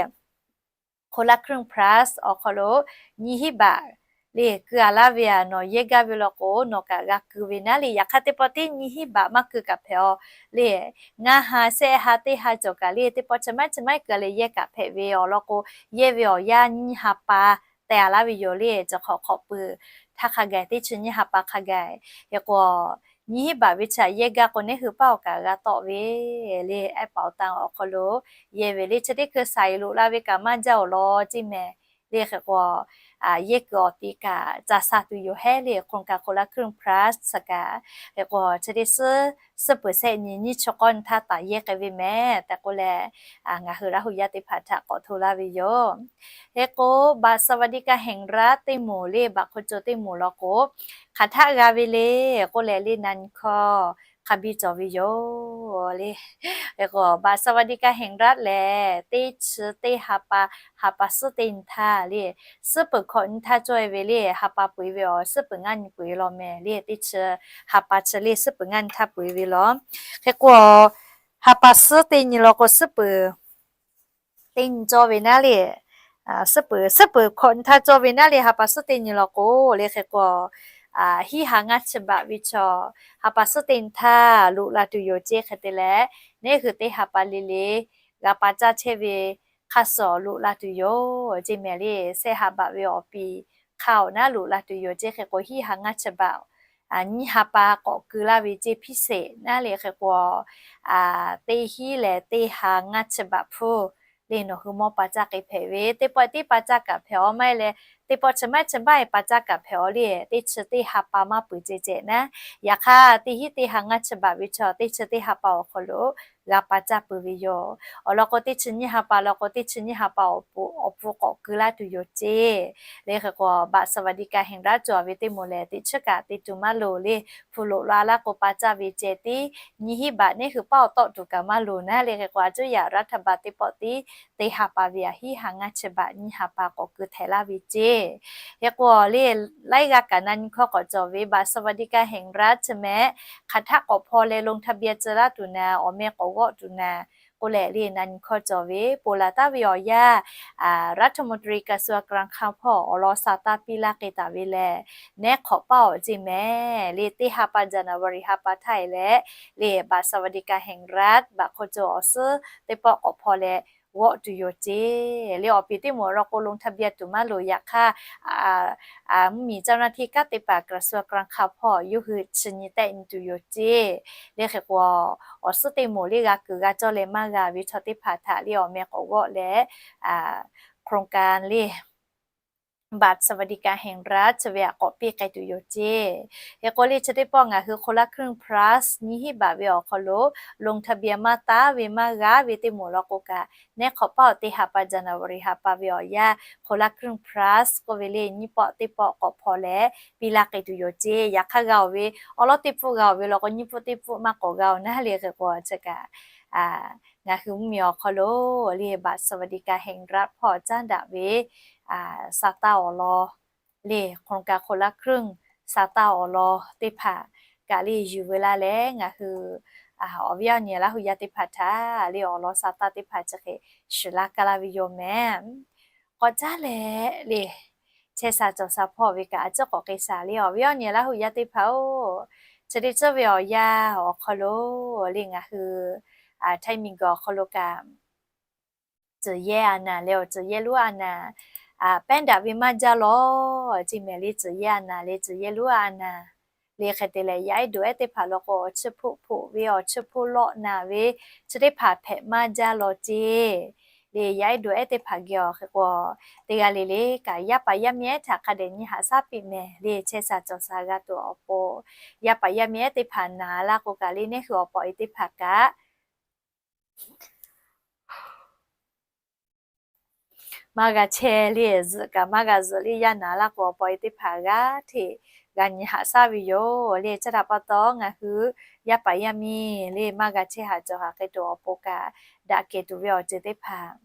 คนละครึ่ง plus awˬ hk'aw lo nyiˇ hinˉ baꞈ le ku a laˇ ve a, nawˬ yehˇ gaˇ ve law k'o nawˬ kaꞈ g'a ku ve naˉ le. Yaꞈ hk'aˇ teˇ pawˆ teˇ nyiˇ hinˉ baꞈ maˇ ku kaꞈ hpehꞈ aw le. Ngaˇ ha, shehˆ ha, teˇ ha cawˬ kaꞈ le teˇ pawˆ chi maˇ chi maˇ heˆ ku leh yehˇ kaꞈ hpehꞈ ve awˬ lawn k'o, yehˇ ve awˬ yanˇ nyiˇ ha pa teh a laˇ ve yoˬ le. Cawˬ hk'awꞈ hk'awꞈ pui htaˇ hk'a gaˬ teˇ chi nyiˇ ha pa hk'a gaˬ. Hk'e k'o, nyiˇ hinˉ baꞈ ve chi a yehˇ gaˇ k'o neˉ hui paˇ awˬ kaꞈ g'a tawˆ ve le. Ehˉ paˍ oˇ taˇ awˬ hk'aw lo yehˇ ve le. Chi teˇ hkui saiˍ loꞈ la ve kaꞈ maˇ jaˇ awˬ lawn ceˇ mehˍ le. Hk'e k'o, yehˇ kuiˬ awˬ ti kaꞈ ca sha tuˬ yoˬ hehˉ le. โครงการคนละครึ่ง plus kaꞈ, hk'e k'o chi teˇ suhˉ suhˉ peuˬ shehˆ nyi nyiˇ chi k'awˇ nyi htaˇ taˍ yehˇ k'ai ve mehˍ tehꞈ k'oˆ leh, ngaˬ hui Laˇ huˍ yaˇ teˇ hpaˍ htaꞈ k'awꞈ hto laˇ ve yoˬ. Hk'e k'o, บัตรสวัสดิการแห่งรัฐ teˇ moˍ le baꞈ hk'oˆ co teˇ moˍ law k'o, hk'aˬ htaˆ g'a ve le k'oˆ leh le na nyi hkawˇ hk'a biˇ cawˬ ve yoˬ le. Hk'e k'o, บัตรสวัสดิการแห่งรัฐ lehˬ teˇ chi teˇ ha pa, ha pa suhˉ teˇ nyi htaˇ le, suhˉ peuˬ hkawꞈ nyi htaˇ cawˇ e ve le ha pa peu eˬ ve awˬ suhˉ peuˬ ngaˇ nyi peu eˬ law mehˍ le. Teˇ chi ha pa chi le suhˉ peuˬ ngaˇ nyi htaˇ peu eˬ ve law. Hk'e k'o, ha pa suhˉ teˇ nyi law k'o suhˉ peuˬ teˇ nyi cawˇ ve naˉ le, suhˉ peuˬ, suhˉ peuˬ hkawꞈ nyi htaˇ cawˇ ve naˉ le ha pa suhˉ teˇ nyi law k'o le. Hk'e k'o, hiˉ ha ngaˇ chi baꞈ ve chaw ha pa suhˉ teˇ nyi htaˇ loꞈ la tuˬ yoˬ ceˇ. Hk'e te leh, neˉ hui teˇ ha pa le le g'a pa caˇ chehˇ ve hk'aˇ suh loꞈ la tuˬ yoˬ ceˇ mehˍ le. Shehˆ ha baꞈ ve awˬ piˍ hk'a awˬ naˉ loꞈ la tuˬ yoˬ ceˇ. Hk'e k'o, hiˉ ha ngaˇ chi baꞈ nyiˇ ha pa k'awꞈ keu laˇ ve ceˇ พิเศษ naˉ le. Hk'e k'o, teˇ hinˉ leh teˇ ha ngaˇ chi baꞈ hpfuhˇ le nawˬ hui mawˇ pa caˇ k'ai hpehꞈ ve, teˇ pawˆ tiˉ pa caˇ kaꞈ hpehꞈ aw maˇ heˆ leh, teˇ pawˆ chi maˇ chi maˇ heˆ pa caˇ kaꞈ hpehꞈ aw le. Teˇ chi teˇ ha pa maˇ peuˬ ceh ceh naˉ, yaꞈ hk'aˇ teˇ hinˉ teˇ ha ngaˇ chi baꞈ ve chaw teˇ chi teˇ ha pa awˬ hk'aw lo g'a pa caˇ peuˬ ve yoˬ. Awˬ lawn k'o, teˇ chi nyiˇ ha pa law k'o, teˇ chi nyiˇ ha pa awˬ pon awˬ pon k'awꞈ keu laˇ tuˬ yoˬ ceˇ. Le hk'e k'o, บัตรสวัสดิการแห่งรัฐ cawˬ ve teˇ moˍ lehˬ, teˇ chi kaꞈ te tuˬ maˇ loˍ le. Hpu loꞈ la laˇ k'o pa caˇ ve ceh tiˉ, nyiˇ hinˉ baꞈ neˉ hui paˇ awˬ tawˆ tuˬ kaꞈ maˇ loˍ naˉ le. Hk'e k'o, a cuˇ yaꞈ รัฐบาล teˇ pawˆ tiˉ teˇ ha pa ve a hiˉ ha ngaˇ chi baꞈ nyiˇ ha pa k'awꞈ keu htehꞈ laˇ ve ceˇ. Hk'e k'o, le laiˉ g'aˇ kaꞈ na nyi hkawˇ k'awꞈ cawˬ ve บัตรสวัสดิการแห่งรัฐ chi mehˍ, hk'aˬ htaˆ k'awꞈ hpaw leh ลงทะเบียน tcuh laˇ tuˬ naˍ, awˬ meh k'awꞈ g'awˆ tuˬ naˍ k'oˆ leh le na nyi hkawˇ cawˬ ve, ponˬ laˬ taˍ ve awˬ yanˇ, รัฐมนตรีกระทรวงการคลัง hpawˇ awˬ lawn sha taˇ piˇ laˇ k'ai taˍ ve lehˬ, neˉ hk'awꞈ paˇ awˬ ceˇ mehˍ le. Teˇ ha pa January ha pa htaˇ e leh le บัตรสวัสดิการแห่งรัฐ baꞈ hk'oˆ co awˬ suhˉ teˇ pawˆ k'awꞈ hpaw leh g'awˆ tuˬ yoˬ ceˇ. Le awˬ piˍ teˇ moˍ law k'o ลงทะเบียน tuˬ maˇ loˍ. Yaꞈ hk'aˇ, mvuhˇmiˬ เจ้าหน้าที่ kanˉ te paˍ กระทรวงการคลัง hpawˇ yawˇ hui chi nyi tehˆ nyi tuˬ yoˬ ceˇ. Le hk'e k'o, awˬ suhˉ teˇ moˍ le g'a kuiˬ g'a cawˇ leh maˇ g'a ve chaw teˇ hpaˍ htaꞈ le awˬ meh k'awꞈ g'awˆ leh, โครงการ le บัตรสวัสดิการแห่งรัฐ chi ve htaꞈ k'awꞈ piˇ k'ai tuˬ yoˬ ceˇ. Hk'e k'o, le chi teˇ pawˆ ngaˬ hui คนละครึ่ง plus nyiˇ hinˉ baꞈ ve awˬ hk'aw lo ลงทะเบียน maˇ taˉ ve maˇ g'a ve teˇ moˍ law k'o kaꞈ, neˉ hk'awꞈ paˇ awˬ teˇ ha pa January ha pa ve awˬ yanˇ คนละครึ่ง plus k'oˆ ve le nyiˇ pawˆ teˇ pawˆ k'awꞈ hpaw leh piˇ laˇ k'ai tuˬ yoˬ ceˇ. Yaꞈ hk'aˇ g'a oˬ ve, awˬ lawˉ teˇ pfuhˆ g'a oˬ ve law k'o, nyiˇ pfuhˆ teˇ pfuhˆ maˇ k'awꞈ g'a oˬ naˉ le. Hk'e k'o, chi kaꞈ ngaˬ hui mvuhˇmiˬ awˬ hk'aw lo le บัตรสวัสดิการแห่งรัฐ hpawˇ caˉ daꞈ ve sha taˇ awˬ lawn le โครงการคนละครึ่ง sha taˇ awˬ lawn teˇ hpaˍ kaꞈ le yuˬ veu laˇ leh, ngaˬ hui awˬ viˉ awˬ nyi Laˇ huˍ yaˇ teˇ hpaˍ htaꞈ le awˬ lawn sha taˇ teˇ hpaˍ chi hk'e shiˍ laˇ kaˇ laˇ ve yoˬ mehˍ. K'awꞈ caˉ leh le, chehˇ sha cawˬ sha hpawˇ ve kaꞈ a ciˉ k'awꞈ k'ai shaˍ le awˬ viˉ awˬ nyi Laˇ huˍ yaˇ teˇ hpaˍ-oˬ, chi teˇ ceuˬ ve awˬ yanˇ awˬ hk'aw lo le ngaˬ hui htaiˇ miˬguiˬ awˬ hk'aw lo kaꞈ, tcuhˬ yehˇ a naˍ leh awˬ tcuhˬ yehˇ lonˉ a naˍ pehˉ daꞈ ve maˇ jaˇ lawˬ ceˇ mehˍ le. Tcuhˬ yehˇ a naˍ leh tcuhˬ yehˇ lonˉ a naˍ le hk'e te leh, yaˇ ehˉ duˬ ehˉ teˇ hpaˍ law k'o, awˬ chi hpoˆ hpoˆ ve awˬ chi hpoˆ lawˆ naˍ ve chi teˇ hpaˍ hpehꞈ maˇ jaˇ lawˬ ceˇ. le yaˇ ehˉ duˬ ehˉ teˇ hpaˍ geh awˬ hk'e k'o, teˇ g'aˇ le le kaꞈ yaˇ paˍ yaˇ miˇ ehˉ htaꞈ hk'a dehꞈ nyi haꞈ shaˉ piˇ mehˍ le. Chehˇ sha cawˬ sha g'a tuˬ awˬ pon, yaˇ paˍ yaˇ miˇ ehˉ teˇ hpaˍ naˍ laˇ k'o kaꞈ le, neˇ hui awˬ pawꞈ e teˇ hpaˍ kaꞈ maˇ g'a chehˇ le, zuhꞈ kaꞈ maˇ g'a zuhꞈ le, yaˇ naˍ laˇ k'o awˬ pawꞈ e teˇ hpaˍ g'aˇ hteꞈ g'a nyi haꞈ shaˉ ve yoˬ le. Chi htaꞈ pa taw ngaˬ hui yaˇ paˍ yaˇ miˇ le maˇ g'a chehˇ haꞈ cawˬ haꞈ hk'e tuˬ awˬ pon kaꞈ, daꞈ kehˬ tuˬ ve awˬ ceuˬ teˇ hpaˍ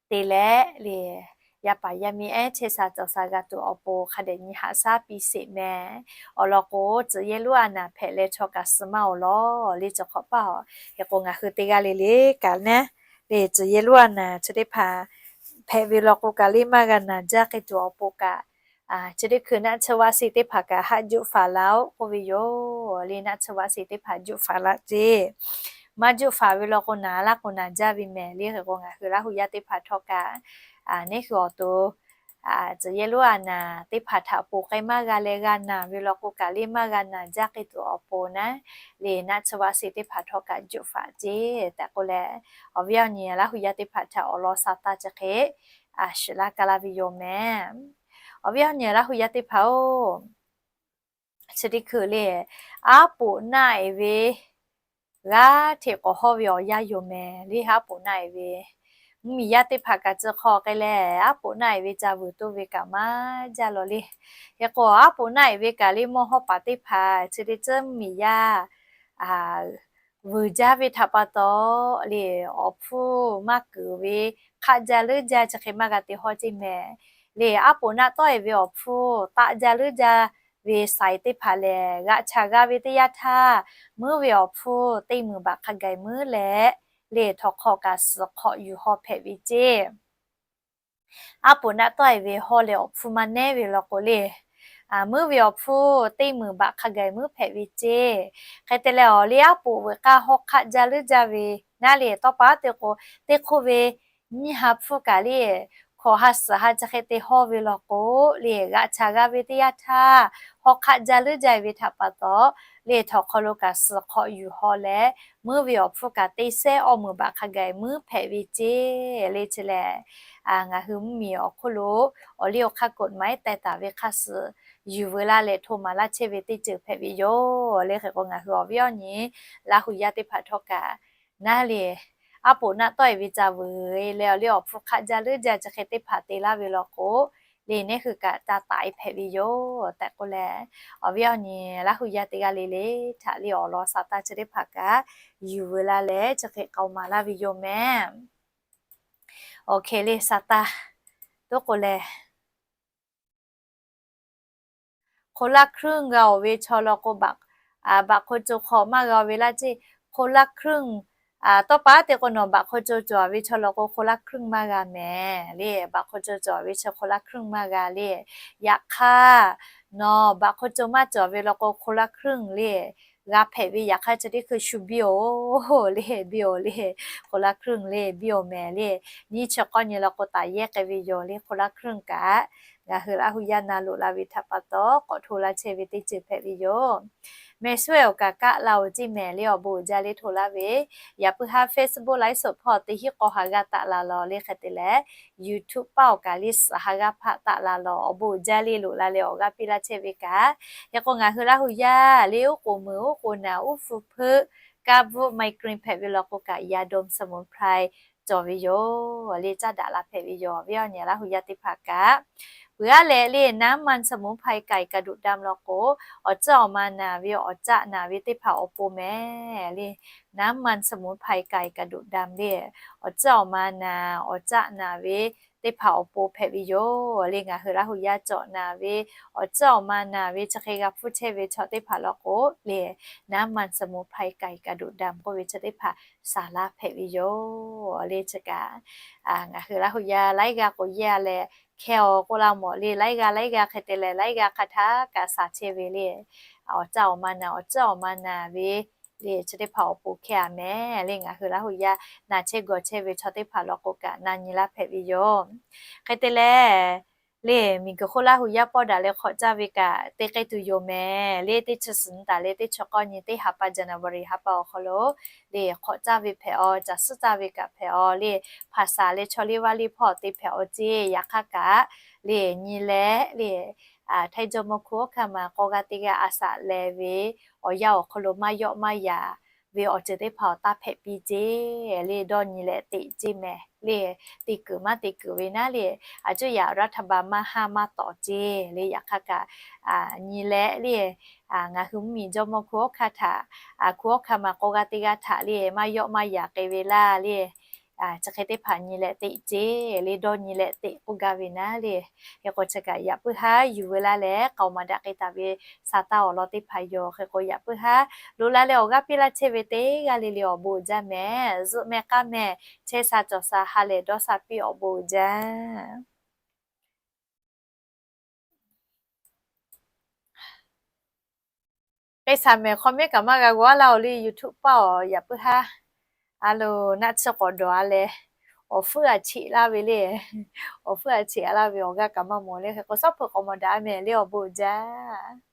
te leh le, yaˇ paˍ yaˇ miˇ ehˉ chehˇ sha cawˬ sha g'a tuˬ awˬ pon hk'a dehꞈ nyi haꞈ shaˉ piˇ sheˍ mehˍ. Awˬ lawn k'o, tcuh yehˇ lonˉ a naˍ hpehꞈ leh chaw kaꞈ suh maˇ awˬ lawn le, cawˬ hk'awꞈ paˇ awˬ. Hk'e k'o ngaˬ hui teˇ g'aˇ le le kaꞈ naˉ le, tcuh yehˇ lonˉ a naˍ chi teˇ hpaˍ hpehꞈ ve law k'o kaꞈ le, maˇ g'a naˍ jaˇ hk'e tuˬ awˬ pon kaꞈ, chi teˇ hkui naˆ tsuhˇ vaˆ sheˍ teˇ hpaˍ kaꞈ haˆ juˆ faˍ laˇ-oˆ k'oˆ ve yoˬ le. Naˆ tsuhˇ vaˆ sheˍ teˇ hpaˍ juˆ faˍ laˇ ceˇ. Maˇ juˆ faˍ ve law k'o, naˍ laˇ k'o naˍ jaˇ ve mehˍ le. Hk'e k'o ngaˬ hui Laˇ hu yaˇ teˇ hpaˍ htawˇ kaꞈ, neˇ hui awˬ to tcuh yehˇ lonˉ a naˍ teˇ hpaˍ htaꞈ ponˬ k'ai maˇ g'a leh g'a naˍ ve law k'o kaꞈ le, maˇ g'a naˍ jaˇ hk'e tuˬ awˬ pon naˉ le, naˆ tsuhˇ vaˆ sheˍ teˇ hpaˍ htawˇ kaꞈ juˆ faˍ ceˇ tehꞈ k'oˆ leh, awˬ viˉ awˬ nyi Laˇ hu yaˇ teˇ hpaˍ htaꞈ awˬ lawn sa taˇ chi hk'e shiˍ laˇ ka laˇ ve yoˬ mehˍ. Awˬ viˉ awˬ nyi Laˇ hu yaˇ teˇ hpaˍ-oˬ, chi teˇ hkui le, aˉ poꞈ naˆ eˍ ve g'aˇ hteꞈ k'awꞈ hawˇ ve awˬ yanˇ yoˬ mehˍ le. Aˉ poꞈ naˆ eˍ ve, mvuhˇmiˬ yaˇ teˇ hpaˍ kaꞈ tcuh hk'aw k'ai leh, aˉ poꞈ naˆ eˍ ve ca vuiˬ toˇ ve kaꞈ maˇ jaˇ law le. Hk'e k'o, aˉ poꞈ naˆ eˍ ve kaꞈ le mawˇ hawˉ paˍ teˇ hpaˍ chi teˇ ceuˬ mvuhˇmiˬ yaˇ vuiˬ jaˇ ve htaꞈ pa taw le, awˬ hpfuhˇ maˇ kuiˬ ve hk'aˆ jaˇ leuˉ jaˇ chi hk'e maˇ g'a te hawˇ ceˇ mehˍ le. Aˉ poꞈ naˆ tawˆ eˍ ve awˬ hpfuhˇ taˆ jaˇ leuˉ jaˇ ve saiˍ teˇ hpaˍ lehˬ, g'aꞈ chaˬ g'a ve teˇ yanˇ htaˇ, meuˉ ve awˬ hpfuhˇ teˇ meunˍ baꞈ hk'a gaˬ meuˉ leh, le htawnˍ hk'aw kaꞈ suhˍ hk'awꞈ yuˬ haw hpehꞈ ve ceˇ. Aˉ poꞈ naˆ tawˆ eˍ ve hawˇ leh awˬ hpfuhˇ maˇ nehˉ ve law k'o le, meuˉ ve awˬ hpfuhˇ teˇ meunˍ baꞈ hk'a gaˬ meuˉ hpehꞈ ve ceˇ. Hk'e te leh awˬ le aˉ poꞈ veuꞈ k'aˇ hawˇ hk'aˆ jaˇ leuˉ jaˇ ve naˉ le, tawˇ pa teˇ k'o, teˇ hk'oˆ ve nyiˇ ha hpfuhˇ kaꞈ le, hkawꞈ ha suhˍ ha chi hk'e te hawˇ ve law k'o le, g'aꞈ chaˬ g'a ve teˇ yanˇ htaˇ, hawˇ hk'aˆ jaˇ leuˉ jaˇ ve htaꞈ pa taw le, htawnˍ hk'aw lo kaꞈ suhˍ hk'awꞈ yuˬ haw leh, meuˉ ve awˬ hpfuhˇ kaꞈ teˇ sehˉ awˇ meunˍ baꞈ hk'a gaˬ meuˉ hpehꞈ ve ceˇ le. Chi lehˬ, ngaˬ hui mvuhˇmiˬ awˬ hk'oˆ lo awˬ liˇ awˬ hk'aˇ กฎหมาย teh taˍ ve hk'a suhˍ yuˬ veu laˇ leh hto maˍ laˇ chehˇ ve teˇ ceuˬ hpehꞈ ve yoˬ le. Hk'e k'o ngaˬ hui awˬ viˉ awˬ nyi Laˇ hu yaˇ teˇ hpaˍ htawˇ kaꞈ naˉ le, aˉ poꞈ naˆ tawˆ eˍ ve ca vuiˬ leh awˬ liˇ awˬ hpfuhˇ hk'aˆ jaˇ leuˉ jaˇ chi hk'e teˇ hpaˍ te laˇ ve law k'o le, neˇ hui kaꞈ ca taˍ e hpehꞈ ve yoˬ tehꞈ k'oˆ leh, awˬ viˉ awˬ nyi Laˇ hu yaˇ teˇ g'aˇ le le htaꞈ le awˬ lawn sa taˇ chi teˇ hpaˍ kaꞈ yuˬ veu laˇ leh chi hk'e k'aoˍ maˍ laˇ ve yoˬ mehˍ. Awˬ hk'e le sa taˇ toˉ k'o lehˬ, คนละครึ่ง g'a oˬ ve chaw law k'o, baꞈ hk'aw co hk'aw maˇ g'a oˬ ve laˇ ceˇ. คนละครึ่ง tawˇ pa te k'o nawˬ baꞈ hk'aw co cawˬ ve chaw law k'o คนละครึ่ง maˇ g'a mehˍ le. Baꞈ hk'aw co cawˬ ve chi คนละครึ่ง maˇ g'a le. Yaꞈ hk'aˇ, nawˬ baꞈ hk'aw co maˇ cawˬ ve law k'o คนละครึ่ง le g'a hpehꞈ ve, yaꞈ hk'aˇ chi teˇ hkui shu biˇ oˬ le, biˇ oˬ le, คนละครึ่ง le biˇ oˬ mehˍ le. Nyiˇ chi k'awˇ nyi law k'o taˍ yehˇ k'ai ve yoˬ le. คนละครึ่ง kaꞈ ngaˬ hui Laˇ hu yaˇ na loꞈ la ve htaꞈ pa taw k'awꞈ hto laˇ chehˇ ve teˇ ceuˬ hpehꞈ ve yoˬ. Mehˍ shu e awˬ kaꞈ kaˆ la oˬ ceˇ mehˍ le. Awˬ bon uiˍ jaˇ le hto laˇ ve, yaꞈ puiˉ haˉ Facebook ไลฟ์สด hpawˇ teˇ hinˉ k'aw ha g'aˇ taˆ la lawˬ le. Hk'e te leh YouTube paˆ awˬ kaꞈ le suhˍ ha g'aˇ hpaˆ taˆ la lawˬ. Awˬ bon uiˍ jaˇ le loꞈ la leh awˬ g'aˇ piˇ laˇ chehˇ ve kaꞈ. Hk'e k'o ngaˬ hui Laˇ hu yaˇ le uˉ k'oˍ meuˍ uˉ k'oˍ naˬ uˉ hpu hpeuˆ kaˇ bvuhˆ migraine hpehꞈ ve law k'o kaꞈ ยาดมสมุนไพร cawˬ ve yoˬ le. Caˇ daꞈ la hpehꞈ ve yoˬ. Viˉ awˬ nyi Laˇ hu yaˇ teˇ hpaˍ kaꞈ, peuˬ aˉ leh le น้ำมันสมุนไพร ไก่กระดูกดำ law k'o, awˬ tcuhˉ awˬ ma naˬ ve awˬ caˆ naˬ ve teˇ hpaˍ awˬ pon mehˍ le. น้ำมันสมุนไพร ไก่กระดูกดำ le, awˬ tcuhˉ awˬ ma naˬ awˬ caˆ naˬ ve teˇ hpaˍ awˬ pon hpehꞈ ve yoˬ le. Ngaˬ hui Laˇ hu yaˇ cawˬ naˬ ve, awˬ tcuhˉ awˬ ma naˬ ve chi hk'e g'a hpfuhˇ chehˇ ve chaw teˇ hpaˍ law k'o le, น้ำมันสมุนไพร ไก่กระดูกดำ k'oˆ ve chi teˇ hpaˍ saˍ laˇ hpehꞈ ve yoˬ le. Chi kaꞈ ngaˬ hui Laˇ hu yaˇ laiˉ g'aˇ k'oꞈ yehˇ leh hkehˇ awˬ k'oˆ laˇ mawˬ le. Laiˉ g'aˇ laiˉ g'aˇ hk'e te leh laiˉ g'aˇ hk'a htaˇ kaꞈ saˍ chehˇ ve le. Awˬ caˆ awˬ ma naˬ awˬ tcuhˉ awˬ ma naˬ ve le, chi teˇ hpaˍ awˬ pon hkehˇ a mehˍ le. Ngaˬ hui Laˇ hu yaˇ naˬ chehˇ gawˬ chehˇ ve chaw teˇ hpaˍ law k'o kaꞈ na nyi laˇ hpehꞈ ve yoˬ. Hk'e te leh, Le miˬguiˬ hk'oˆ Laˇ huˍ yaˇ pawˆ daꞈ leh hk'awꞈ caˇ ve kaꞈ te k'ai tuˬ yoˬ mehˍ. Le teˇ chi suhˍ nyi taˍ leh teˇ chi k'awˇ nyi teˇ ha pa January ha pa awˬ hk'aw lo le hk'awꞈ caˇ ve hpehꞈ aw, caˬ suhˉ caˇ ve kaꞈ hpehꞈ aw, le hpaˍ saˍ leh chaw liˇ vaˇ liˇ hpawˇ te hpehꞈ aw ceˇ. Yaꞈ hk'aˇ kaꞈ le nyi leh le Htaiˇ jawˇmawˇ hkuˇ awˉ hkaˇ ma k'awˇ g'aˇ teˇ g'aˇ a shaꞈ leh ve awˬ yanˇ awˬ hk'aw lo maˇ yawˆ maˇ yaꞈ ve awˬ ceuˬ teˇ hpaˍ awˬ taˇ hpehꞈ piˇ ceˇ. Le dawˇ nyi leh teꞈ ceˇ mehˍ. Le te kuiˬ maˇ te kuiˬ ve naˉ le, a cuˇ yaꞈ รัฐบาล maˇ haˇ maˇ tawˍ ceˇ. Le yaꞈ hk'aˇ kaꞈ nyi leh le ngaˬ hui mvuhˇmiˬ jawˇmawˇ hkuˇ awˉ hkaˇ htaꞈ, hkuˇ awˉ hkaˇ ma k'awˇ g'aˇ teˇ g'aˇ htaꞈ le maˇ yawˆ maˇ yaꞈ k'ai ve laˇ le. Chi hk'e teˇ hpaˍ nyi leh teꞈ ceˇ. Le dawˇ nyi leh teꞈ k'oˆ gaˇ ve naˉ le. Hk'e k'o chi kaꞈ yaꞈ puiˉ haˉ yuˬ ve laˇ leh k'aoˍ maˍ daꞈ k'ai taˍ ve sa taˇ awˬ lawn teˇ hpaˍ yoˬ. Hk'e k'o yaꞈ puiˉ haˉ lo laˇ leh awˬ g'aˇ piˇ laˇ chehˇ ve teˇ g'aˇ le le awˬ bon uiˍ jaˇ mehˍ. Zuhˆ mehˆ k'aˉ mehˍ, chehˇ sha cawˬ sha ha lehˬ dawˇ sha piˇ awˬ bon uiˍ jaˇ. K'ai shaˍ mehˍ, comment kaꞈ maˇ g'a g'aw laˇ oˬ le. YouTube paˇ awˬ yaꞈ puiˉ haˉ a lo naˆ tsuhˇ k'awꞈ dawˬ a leh awˬ hpfuhˇ a cheꞈ laˇ ve le. Awˬ hpfuhˇ a cheꞈ a laˇ ve awˬ g'aˇ kaꞈ maˇ mawˬ le. Hk'e k'o shaˉ hpu k'awꞈ mawˬ daꞈ mehˍ le awˬ bon uiˍ jaˇ.